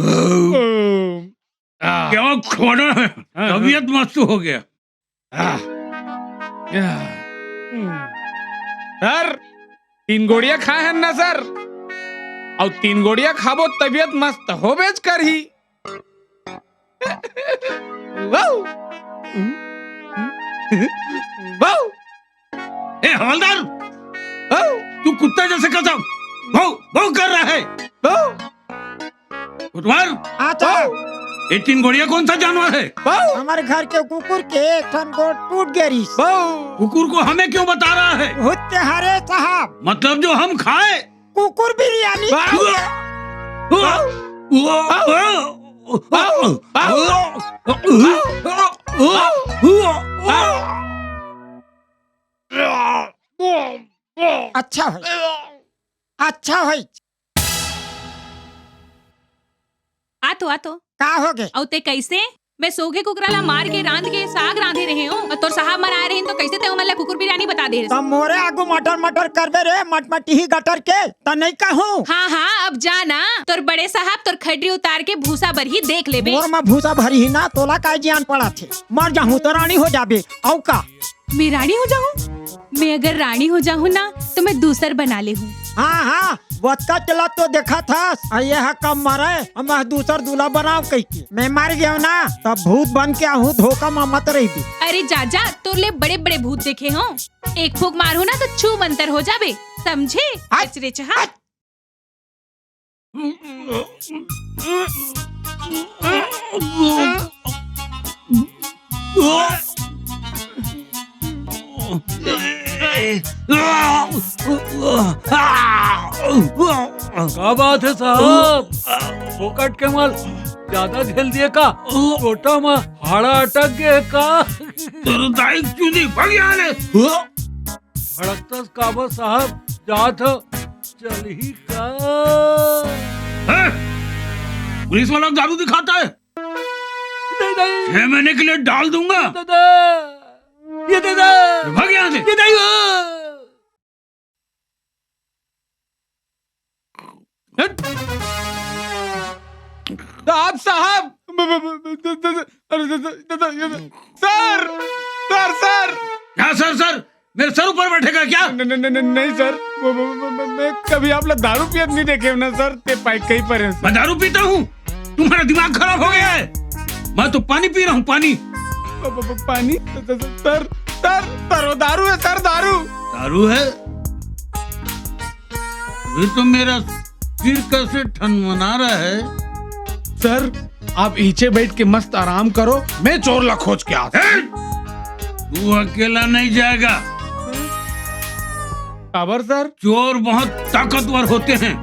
आ, क्या खाना है? हाँ, हाँ। तबीयत मस्त हो गया। आ, आ, हम्म। सर, तीन गोड़िया खाए हैं ना सर? अउ तीन गोड़िया खाबो, तबीयत मस्त होबेच करही। वाओ। वाओ। ए हवलदार, वाओ। तू कुत्ते जैसे कैसा भौ भौ कर रहा है? वाओ। कोतवाल। हाँ, सर। ये तीन गोड़िया कौन सा जानवर है? वाओ। हमारे घर के कुकुर के एक ठन गोड़ टूट गया रिस। वाओ। कुकुर को हमें क्यों बता रहा है? भूत के हरे साहब। मतलब जो हम खाए? कुकुर बिरयानी। वाओ। वाओ। वाओ। अच्छा भाई। अच्छा होइस। आ तो, आ तो। का होगे? अउ ते कइसे? मैं सोगे कुकरा ला मार के रांध के साग रांधे रहे हों, अउ तोर साहब मन आए रहिन तो कइसे ते ओमन ला कुकुर बिरयानी बता दे? त मोरे आगू मटर मटर करबे रे, मटमटिही गटर के, त नइ कहूं। हाँ, हाँ, अब जा ना, तोर बड़े साहब तोर खडरी उतार के भूसा बरही देख लेबे। मोर म भूसा भरही ना, तोला काय जियान पड़त हे? मर जाहूं त रानी हो जाबे, अउ का? मैं रानी हो जाहूं? मैं अगर रानी हो जाहूं ना, तो मैं दूसर बना लेहूं। हाँ, हाँ, वतका चला तो देखत हस, अउ ये ह कब मरे, हम दूसर दूल्हा बनाव कहिके। मैं मर गेंव ना, तब भूत बन के आहूं, धोखा म मत रहिबे। अरे जा जा, तोर ले बड़े बड़े भूत देखे हों। एक फूंक मारहूं ना, तो छू मंतर हो जाबे, समझे? हट, कचरे चहा। हट। का बात हे साहब? फोकट के माल ज्यादा झेल दिए का? गोटा म हाड़ा अटक गे का? तोर दाई चुदी भग यहाँ ले। भड़कतस काबर साहब, जात ह, चलही का? हैं? पुलिस वाला को दारू दिखाता है? नहीं, नहीं। छह महीने के लिए डाल दूंगा। दादा, ये दादा। भाग यहाँ से। ये नहीं हो। हट। साहब, साहब। ब-, ब-, ब-, ब-, द-, द-, द-, अरे, the-, the-, the-, the-, the-, sir, sir, sir. क्या सर, सर? मेरे सर ऊपर बैठेगा क्या? न-, न-, न-, न-, नहीं सर, वो, वो, वो, वो, मैं कभी आप लोग दारू पियत नहीं देखे हो ना सर, ते पाई कहीं पर हैं सर। मैं दारू पीता हूँ? तुम्हारा दिमाग खराब हो गया है? मैं तो पानी पी रहा हूँ, पानी। प-, प-, प-, पानी? स-, स-, स-, सर, सर, सर, वो दारू है सर, दारू। दारू है? ये तो मेरा सिर कैसे ठनमना रहा है। सर, आप इचे बैठ के मस्त आराम करो, मैं चोर ला खोज के आता हूँ। ए! तू अकेला नहीं जाएगा। काबर सर? चोर बहुत ताकतवर होते हैं।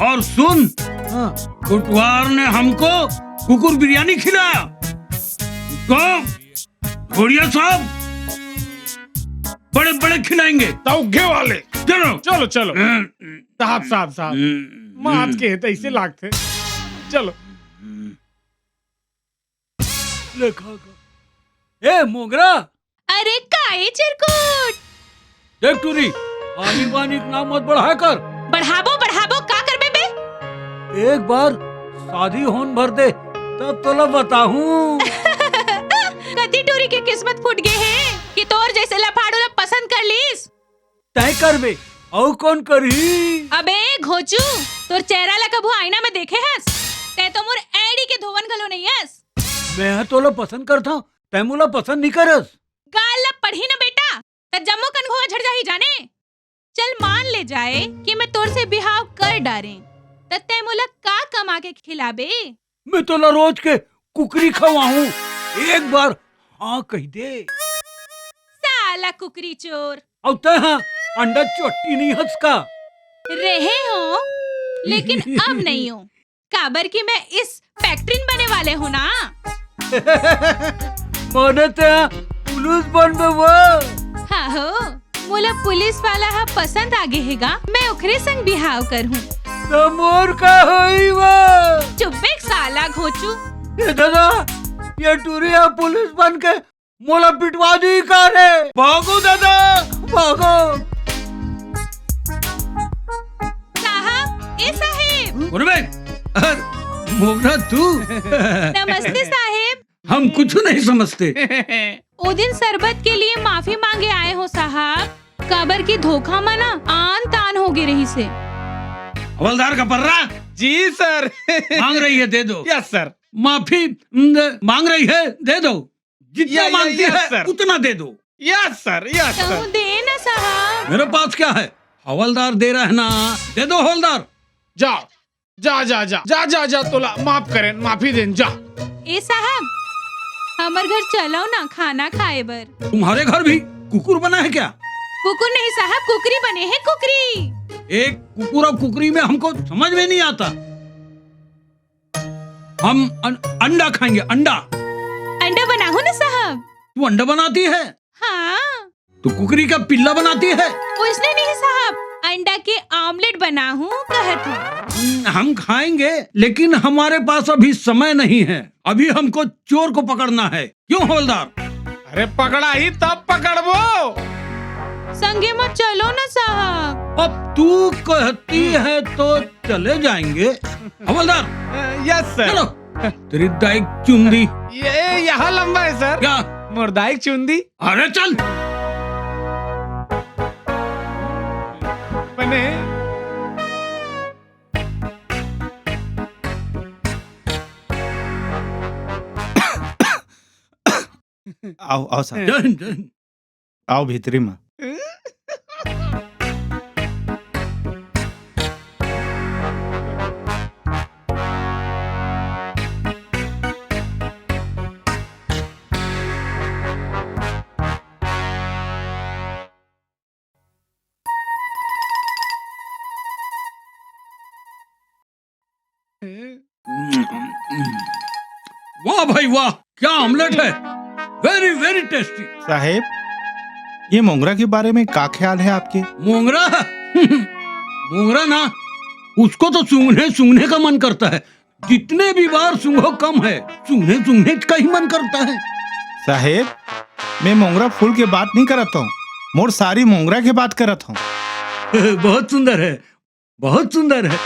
और सुन, हाँ। कोटवार ने हमको कुकुर बिरयानी खिलाया, तो घोड़िया साहब बड़े बड़े खिलाएंगे। तौगे वाले। चलो। चलो, चलो। हम्म। साहब, साहब, साहब। हम्म। मात के हे, त ऐसे लागथे। चलो। हम्म। ले खा, खा। ए, मोंगरा। अरे, काहे चिरकुट? देख टूरी, पानी वानी के नाम मत बढ़ाया कर। बढ़ाबो, बढ़ाबो, का करबे बे? एक बार शादी होन भर दे, तब तोला बताहूँ। कति टूरी के किस्मत फूट गे हे कि तोर जैसे लफाड़ू ला पसंद कर लीस। तय करबे, अउ कौन करही? अबे घोचू, तोर चेहरा ला कभू आईना में देखे हस? तय तो मोर एड़ी के धोवन घलो नहीं हस। मैं ह तोला पसंद करथंव, तय मोला पसंद नहीं करस। गाल ला पढ़ी ना बेटा, त जम्मो कनघोवा झड़ जाही जाने। चल मान ले जाए कि मैं तोर से बिहाव कर डारें, त तय मोला का कमा के खिलाबे? मैं तोला रोज के कुकरी खवाहूँ, एक बार हाँ कही दे। साला कुकरी चोर। अउ तय ह अंडा चोट्टी नहीं हस का? रहे हों, लेकिन अब नहीं हों, काबर कि मैं इंस्पेक्टरिन बने वाले हों ना। माने तय पुलिस बनबे वो? हाँ हो, मोला पुलिस वाला ह पसंद आ गे हे गा, मैं ओखरे संग बिहाव करहूँ। त मोर का होही वो? चुप बे साला घोचू। ए दादा, ये टूरी ह पुलिस बन के मोला पिटवा दी का रे? भागो दादा, भागो। साहब, ए साहेब। अरे बे, अरे मोगरा तू। नमस्ते साहेब। हम कुछ नहीं समझते। ओ दिन शरबत के लिए माफी मांगे आए हों साहब, काबर कि धोखा म ना आन तान हो गे रहिस हे। हवलदार का पर्रा? जी सर। मांग रही है, दे दो। Yes sir. माफी, न, मांग रही है, दे दो। जितना या, या, मांगती यस है, सर। उतना दे दो। यस सर, यस कहूँ सर। दे ना साहब। मेरे पास क्या है, हवलदार दे रहा है ना, दे दो हवलदार। जाओ, जा, जा, जा, जा, जा, जा, तोला माफ करेन, माफी देन, जा। ए साहब, हमर घर चलो ना खाना खाए बर। तुम्हारे घर भी कुकुर बना है क्या? कुकुर नहीं साहब, कुकरी बने है, कुकरी। एक कुकुर और कुकरी में हमको समझ में नहीं आता। हम अन-, अंडा खाएंगे, अंडा। अंडा बनाहू ना साहब। तू अंडा बनाती है? हाँ। तो कुकरी का पिल्ला बनाती है? ओ कुछ नहीं, नहीं साहब, अंडा के ऑमलेट बनाहूँ कहत हूँ। हम्म, हम खाएंगे, लेकिन हमारे पास अभी समय नहीं है। अभी हमको चोर को पकड़ना है। क्यों हवलदार? अरे पकड़ा ही तब पकड़बो। संगे मत चलो ना साहब। अब तू कहती है तो चले जाएंगे। हवलदार, यस सर। चलो। तेरी दाई चुंदी। ये यहाँ लंबा है सर। क्या? मोर दाई चुंदी। अरे चल। बने। आओ, आओ साहब। जय हिंद, जय हिंद। आओ भीतरी में। वाह भाई वाह, क्या ऑमलेट है। Very very tasty. साहेब, ये मोंगरा के बारे में का ख्याल है आपके? मोंगरा? मोंगरा ना, उसको तो सूंघने सूंघने का मन करता है। जितने भी बार सूंघो कम है, सूंघने सूंघने का ही मन करता है। साहेब, मैं मोंगरा फूल के बात नहीं करत हूँ, मोर सारी मोंगरा के बात करत हूँ। बहुत सुंदर है, बहुत सुंदर है।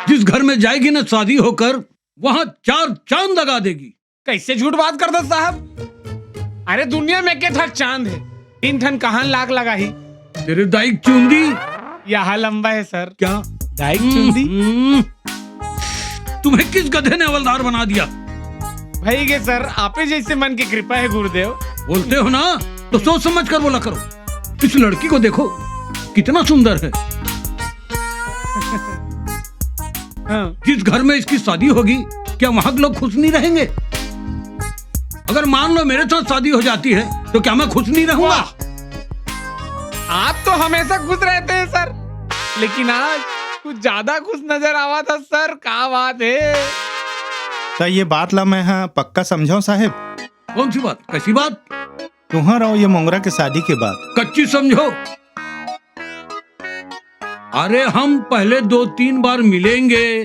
जिस घर में जाएगी ना शादी होकर, वहाँ चार चांद लगा देगी। कैसे झूठ बात करत साहब? अरे दुनिया में के ठक चांद है, तीन ठन कहान लाख लगा ही। तेरे दाई चुंदी। यहाँ लंबा है सर। क्या? दाई चुंदी। हम्म, तुम्हें किस गधे ने हवलदार बना दिया? भाई के सर, आपे जैसे मन की कृपा है गुरुदेव। बोलते हो ना तो सोच समझ कर बोला करो। इस लड़की को देखो, कितना सुंदर है। हाँ। जिस घर में इसकी शादी होगी, क्या वहां के लोग खुश नहीं रहेंगे? अगर मान लो मेरे साथ शादी हो जाती है तो क्या मैं खुश नहीं रहूंगा? वाह। आप तो हमेशा खुश रहते हैं सर, लेकिन आज कुछ ज्यादा खुश नजर आवा था सर, का बात है? तो ये बात ला मैं हाँ पक्का समझाऊं साहेब। कौन सी बात? कैसी बात? तुहर अउ ये मोंगरा के शादी के बाद। कच्ची समझो। अरे हम पहले दो तीन बार मिलेंगे,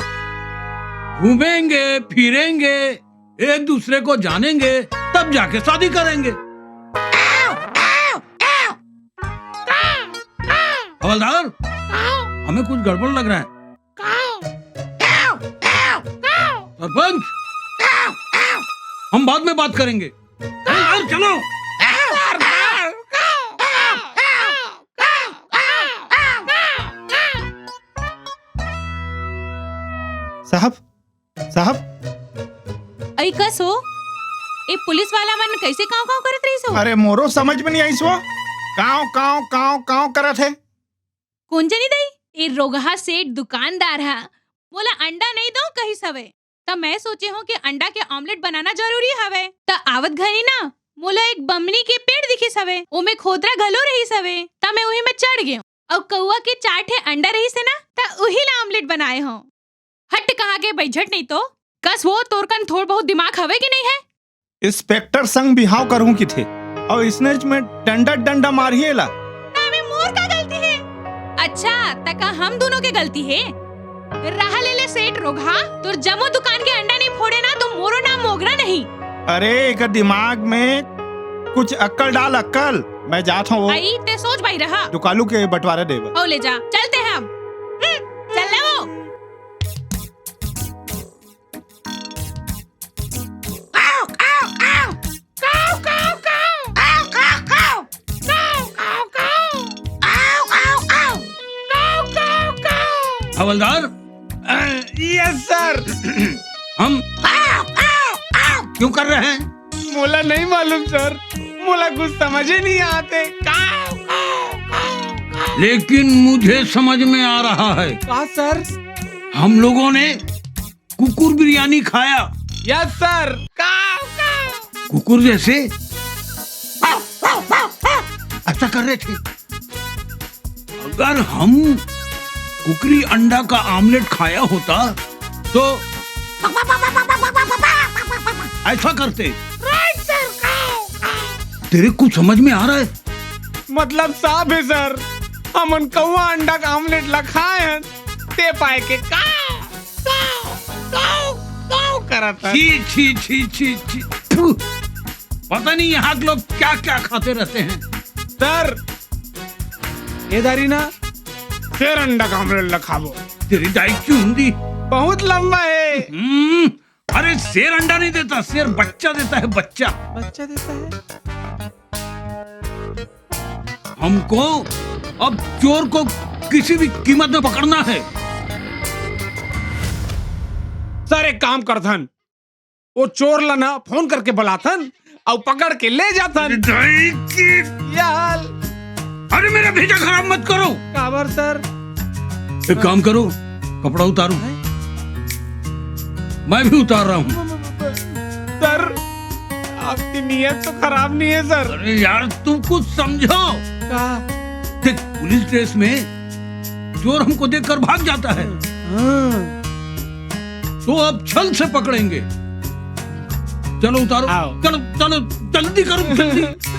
घूमेंगे फिरेंगे, एक दूसरे को जानेंगे, तब जाके शादी करेंगे। हवलदार, हमें कुछ गड़बड़ लग रहा है। सरपंच, हम बाद में बात करेंगे। हवलदार, चलो। साहब, साहब। अई कस हो? ए पुलिस वाला मन कैसे कांव कांव करत रहिस हो? अरे मोरो समझ में नहीं आइस वो। कांव कांव कांव कांव करत हे। कोन जनी दई? ए रोगहा सेठ दुकानदार हा मोला अंडा नहीं दो कहिस हवे। त मैं सोचे हूँ कि अंडा के ऑमलेट बनाना जरूरी हवे। त आवत घनी ना मोला एक बमनी के पेड़ दिखिस हवे, ओमे खोदरा घलो रहिस हवे। त मैं उही में चढ़ गेंव। अउ कौआ के चार ठे अंडा रहिस हे ना, त उही ला ऑमलेट बनाए हंव। हट कहाँ के बैठत नहीं तो। कस वो, तोर कन थोड़ बहुत दिमाग हवे कि नहीं है? इंस्पेक्टर संग बिहाव करहूं किथे, अउ इसने में डंडा डंडा मारही एला। तामे मोर का गलती है? अच्छा, तका हम दोनों के गलती है? रहा ले ले सेठ रोगहा, तोर जमो दुकान के अंडा नहीं फोड़े ना, तो मोरो नाम मोगरा नहीं। अरे, एक दिमाग में कुछ अक्कल डाल, अक्कल। मैं जात हूँ वो आई, ते सोच भाई रहा। दुकालू के बंटवारा देबा। हो ले जा, चलते हैं हम। हम्म, चल ले वो। हवलदार, यस सर। हम क्यों कर रहे हैं? मोला नहीं मालूम सर, मोला कुछ समझे नहीं आते। लेकिन मुझे समझ में आ रहा है। का सर? हम लोगों ने कुकुर बिरयानी खाया। Yes sir. कुकुर जैसे ऐसा कर रहे थे। अगर हम कुकरी अंडा का ऑमलेट खाया होता तो ऐसा करते। तेरे कुछ समझ में आ रहा है? मतलब साफ है सर, हमन कौआ अंडा के ऑमलेट ला खाए हन, ते पाए के काव, काव, काव, काव करत हन। छी, छी, छी, छी, छी। थू। पता नहीं यहाँ के लोग क्या-क्या खाते रहते हैं। सर, ये दारी ना, शेर अंडा का ऑमलेट ला खाबो। तेरी दाई चुंदी। बहुत लंबा है। हम्म, अरे, शेर अंडा नहीं देता, शेर बच्चा देता है, बच्चा। बच्चा देता है? हमको अब चोर को किसी भी कीमत में पकड़ना है। सर, एक काम करथन, वो चोर ला ना फोन करके बुलाथन अउ पकड़ के ले जाथन। दाई की। यार। अरे, मेरा भेजा खराब मत करो। काबर सर? एक काम करो, कपड़ा उतारो। हैं? मैं भी उतार रहा हूँ। सर, आपकी नीयत तो खराब नहीं है सर। अरे यार, तुम कुछ समझो। का? देख, पुलिस ड्रेस में चोर हमको देखकर भाग जाता है। हाँ। तो अब छल से पकड़ेंगे। चलो उतारो, आओ। चलो, चलो, जल्दी करो, जल्दी।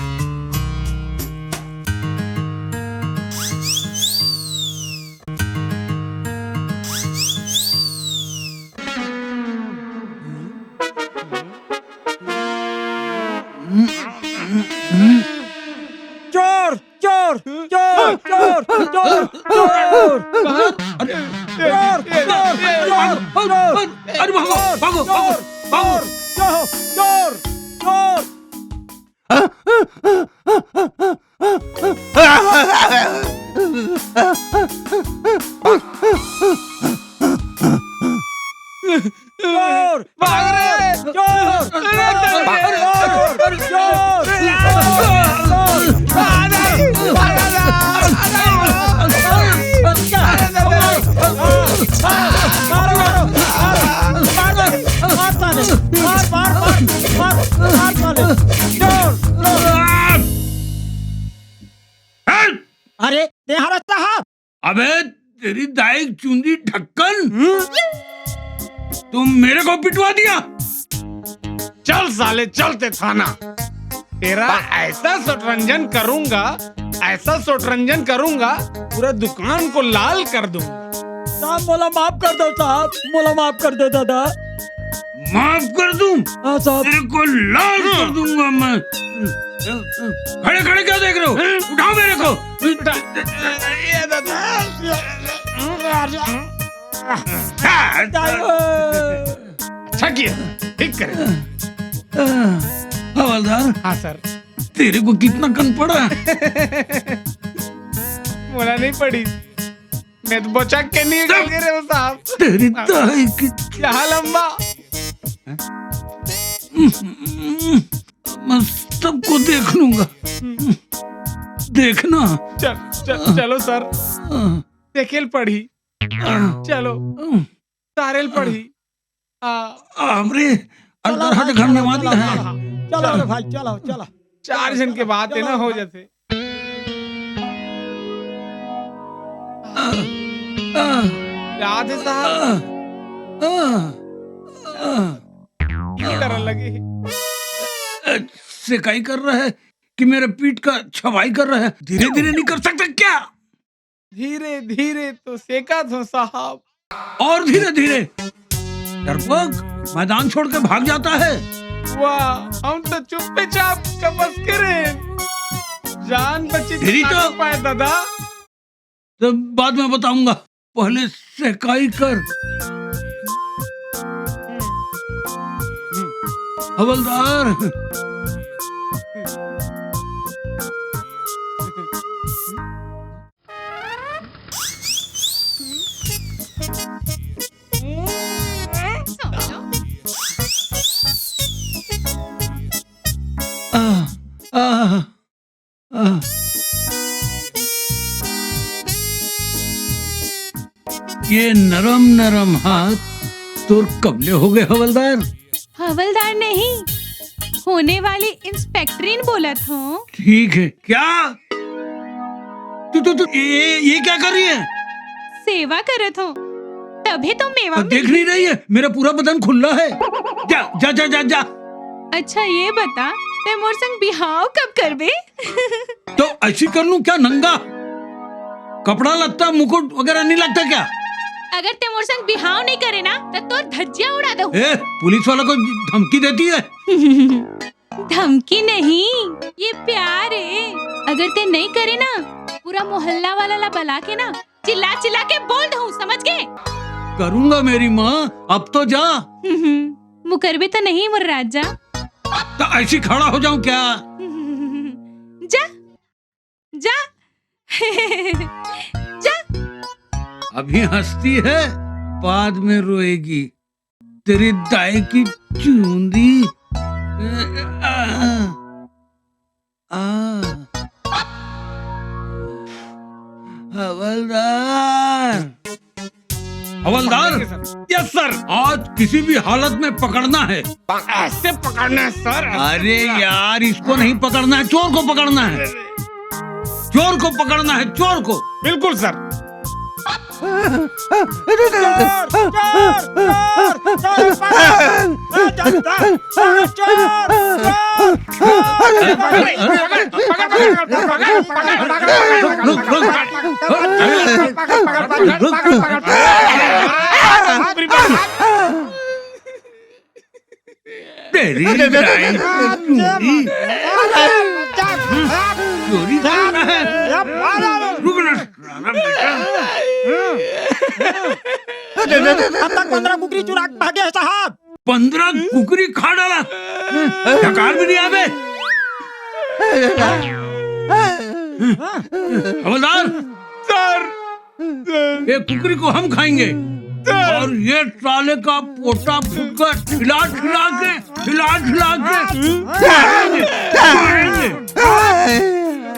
चोर, चोर, चोर, चोर, चोर, चोर। कहाँ? अरे, चोर, चोर, चोर, चोर। अरे, भागो, भागो, भागो, भागो। चोर, चोर, चोर। चोर! भाग रे! चोर! अरे, अरे, अरे, अरे, अरे, चोर! मार, मार, मार, मार, मार, मार, मार, मार, मार, मार, मार, मार, साले। मार, मार, मार, मार, मार, साले। चोर, चोर। अरे, ते हरस साहब, अबे तेरी दाई चुंदी ढक्कन, हम्म? तुम मेरे को पिटवा दिया। चल साले, चलते थाना। तेरा ऐसा शोटरंजन करूंगा, ऐसा शोटरंजन करूंगा, पूरा दुकान को लाल कर दूंगा। साहब, मोला माफ कर दो साहब, मोला माफ कर दो दादा। माफ कर दूं? हाँ साहब। तेरे को लाल कर दूंगा मैं। खड़े खड़े क्या देख रहे हो? उठाओ मेरे को। ये दादा। अच्छा किया, ठीक करे। हवलदार। हाँ सर। तेरे को कितना कन पड़ा? मोला नहीं पड़ी। मैं तो बचक के नहीं निकल गे रे साहब। तेरी दाई की। यहाँ लंबा। मैं सबको देख लूंगा। देखना। चल, चल, चलो सर। देखेल पड़ी। चलो। सारेल पड़ी। आ, हमरे अंदर हट घर में मानी है। चलो रे भाई, चलो, चलो। चार झन के बात है ना, हो जाथे। याद है साहब? ये डर लगे। सेकाई कर रहा है कि मेरे पीठ का छवाई कर रहा है? धीरे धीरे नहीं कर सकते क्या? धीरे धीरे तो सेकत हों साहब। और धीरे धीरे। डरपोक मैदान छोड़ के भाग जाता है। वाह, हम तो चुप्पे चाप कपस के रहे। जान बची तो। पाए दादा। तो बाद में बताऊंगा, पहले सेकाई कर। हवलदार। ये नरम नरम हाथ तोर कब ले हो गए हवलदार? हवलदार नहीं, होने वाली इंस्पेक्टरीन बोलत हों। ठीक है। क्या? तू, तू, तू, ये, ये क्या कर रही है? सेवा करत हों, तभी तो मेवा देख नहीं रही है, मेरा पूरा बदन खुला है। जा, जा, जा, जा, जा। अच्छा, ये बता, ते मोर संग बिहाव कब करबे? तो ऐसी कर लूं क्या नंगा? कपड़ा लत्ता, मुकुट वगैरह नहीं लगता क्या? अगर ते मोर संग बिहाव नहीं करे ना, त तोर धज्जिया उड़ा दहूं। ए, पुलिस वाला को धमकी देती है? धमकी नहीं, ये प्यार है। अगर ते नहीं करे ना, पूरा मोहल्ला वाला ला बला के ना, चिल्ला चिल्ला के बोल दहूं, समझ गे? करूंगा मेरी माँ, अब तो जा। मुकरबे तो नहीं मोर राजा। तो ऐसी खड़ा हो जाऊं क्या? जा, जा, जा। अभी हंसती है, बाद में रोएगी। तेरी दाई की चूंदी। आ, आ। हवलदार। हवलदार। Yes sir. आज किसी भी हालत में पकड़ना है। ऐसे पकड़ना है सर। अरे यार, इसको नहीं पकड़ना है, चोर को पकड़ना है। चोर को पकड़ना है, चोर को। बिल्कुल सर। चोर, चोर, चोर, चोर, पकड़, पकड़, चोर, चोर, चोर। रुक, रुक। तेरी दाई की चूंदी। चोरी कर रहा है। रुक ना, साला बेटा। अब तक पंद्रह कुकरी चुरा के भागे हैं साहब। पंद्रह कुकरी खा डाला। ढकाल भी नहीं आवे। हवलदार। सर। ये कुकरी को हम खाएंगे। और ये साले का पोटा फुटकर खिला खिला के, खिला खिला के मारेंगे, मारेंगे।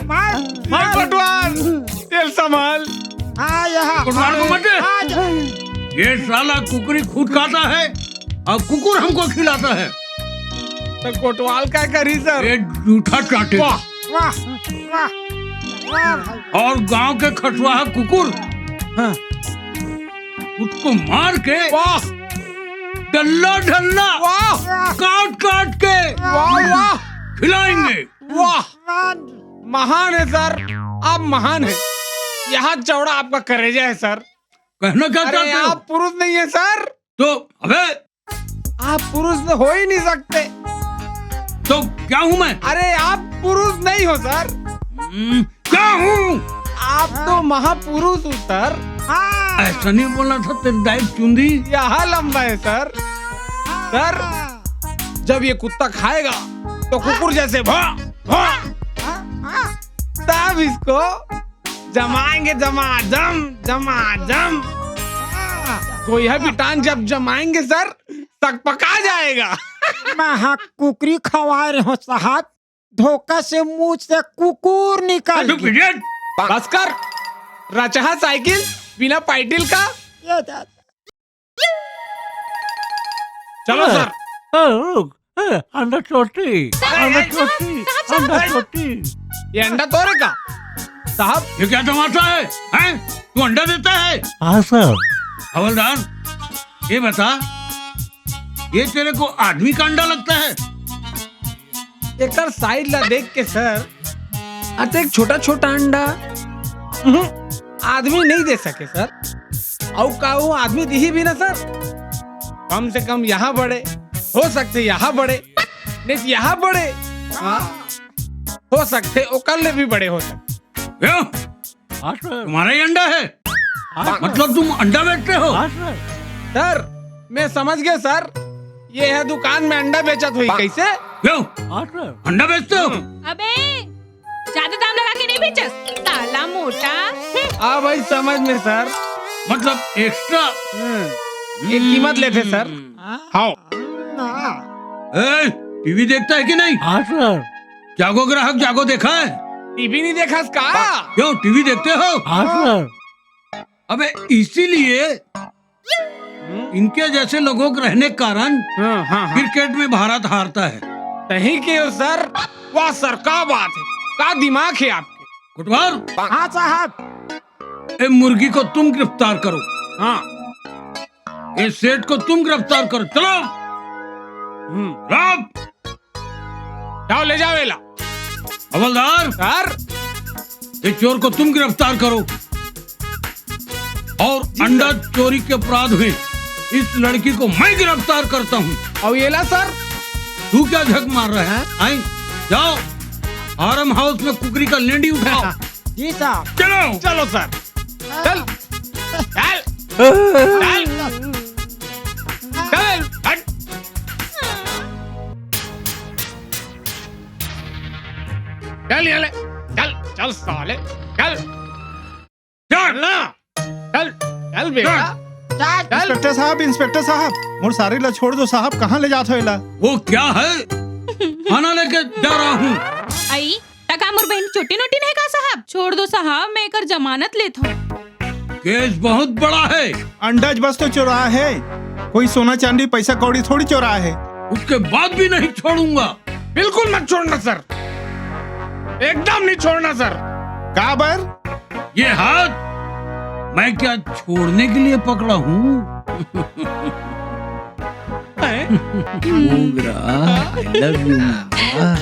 मार, मार। कोटवाल, तेल संभाल। हाँ, यहाँ। कोटवाल को मत दे। हाँ, जा। ये साला कुकरी खुद खाता है और कुकुर हमको खिलाता है। तो कोटवाल का करी सर? ये जूठा चाटे। वाह, वाह, वाह, वाह भाई। और गांव के खटवाहा कुकुर, हाँ। उसको मार के, वाह। डल्ला डल्ला, वाह। काट काट के, वाह, वाह। खिलाएंगे। वाह, महान है सर, आप महान है। यहाँ चौड़ा आपका करेजा है सर। कहना क्या चाहते हो? आप पुरुष नहीं है सर। तो अबे आप पुरुष तो हो ही नहीं सकते। तो क्या हूँ मैं? अरे, आप पुरुष नहीं हो सर। हम्म, क्या हूँ? आप तो महापुरुष हो सर। हाँ। ऐसा नहीं बोलना था तेरी दाई चुंदी। यहाँ लंबा है सर। सर, जब ये कुत्ता खाएगा तो कुकुर जैसे भा भा, तब इसको जमाएंगे, जमाजम, जमाजम। गोइहा बिटान जब जमाएंगे सर, सकपका जाएगा। मैं हाँ कुकरी खवाए रहे हो साहब, धोखा से मुंह से कुकुर निकाल गया। बस कर, रचहा साइकिल बिना पाइटिल का। ये दा- चलो सर। ए, रुक, ए, अंडा चोटी, अंडा चोटी, अंडा चोटी। ये अंडा तोरे का साहब? ये क्या तमाशा है, हैं? तू अंडा देता है? हाँ सर। हवलदार, ये बता, ये तेरे को आदमी का अंडा लगता है? एकर साइज ला देख के सर, अतेक छोटा छोटा अंडा, उहुं, आदमी नहीं दे सके सर। अउ का वो आदमी दिही भी ना सर, कम से कम यहाँ बड़े, हो सकते यहाँ बड़े, नहीं तो यहाँ बड़े, हाँ, हो सकते ओकर ले भी बड़े हो सकते। क्यों? हाँ सर। तुम्हारा ही अंडा है? हाँ सर। मतलब तुम अंडा बेचते हो? हाँ सर। सर, मैं समझ गया सर, ये है दुकान में अंडा बेचत हुई कैसे? क्यों? हाँ सर। अंडा बेचते हो? अबे, ज्यादा दाम लगा के नहीं बेचस, साला मोटा। आ भाई समझ में सर। मतलब एक्स्ट्रा। हम्म। ये कीमत लेते सर। हाँ। ए, टीवी देखता है कि नहीं? हाँ सर। जागो ग्राहक जागो देखा है? टीवी नहीं देखा इसका? क्यों, टीवी देखते हो? हाँ सर। अबे इसीलिए इनके जैसे लोगों के रहने के कारण हाँ, हाँ, हाँ। क्रिकेट में भारत हारता है। सही कहो सर, वाह सर, क्या बात है, क्या दिमाग है आपके। कोटवार। हाँ साहब। ए मुर्गी को तुम गिरफ्तार करो। हाँ। ए सेठ को तुम गिरफ्तार करो, चलो। हम्म। राम। जाओ, ले जाओ एला। हवलदार। सर। ए चोर को तुम गिरफ्तार करो। और अंडा चोरी के अपराध में इस लड़की को मैं गिरफ्तार करता हूँ। और ये ला सर, तू क्या झक मार रहा है? आए, जाओ फार्म हाउस में कुकरी का लेंडी उठाओ। जी साहब। चलो। चलो सर। चल। चल। चल। चल। हट। चल ये ले। चल, चल साले। चल। चल ना। चल, चल बेटा। चल। इंस्पेक्टर साहब, इंस्पेक्टर साहब, मोर सारी ला छोड़ दो साहब, कहाँ ले जात हो एला? वो क्या है? खाना लेके जा रहा हूँ। आई, त का मोर बहन चोटी नोटी नहीं का साहब? छोड़ दो साहब, मैं एकर जमानत लेत हूँ। केस बहुत बड़ा है। अंडा बस तो चोरा है, कोई सोना चांदी पैसा कौड़ी थोड़ी चोरा है। उसके बाद भी नहीं छोड़ूंगा। बिल्कुल मत छोड़ना सर, एकदम नहीं छोड़ना सर। का बर? ये हाथ मैं क्या छोड़ने के लिए पकड़ा हूँ? मोगरा, I love you, मोगरा।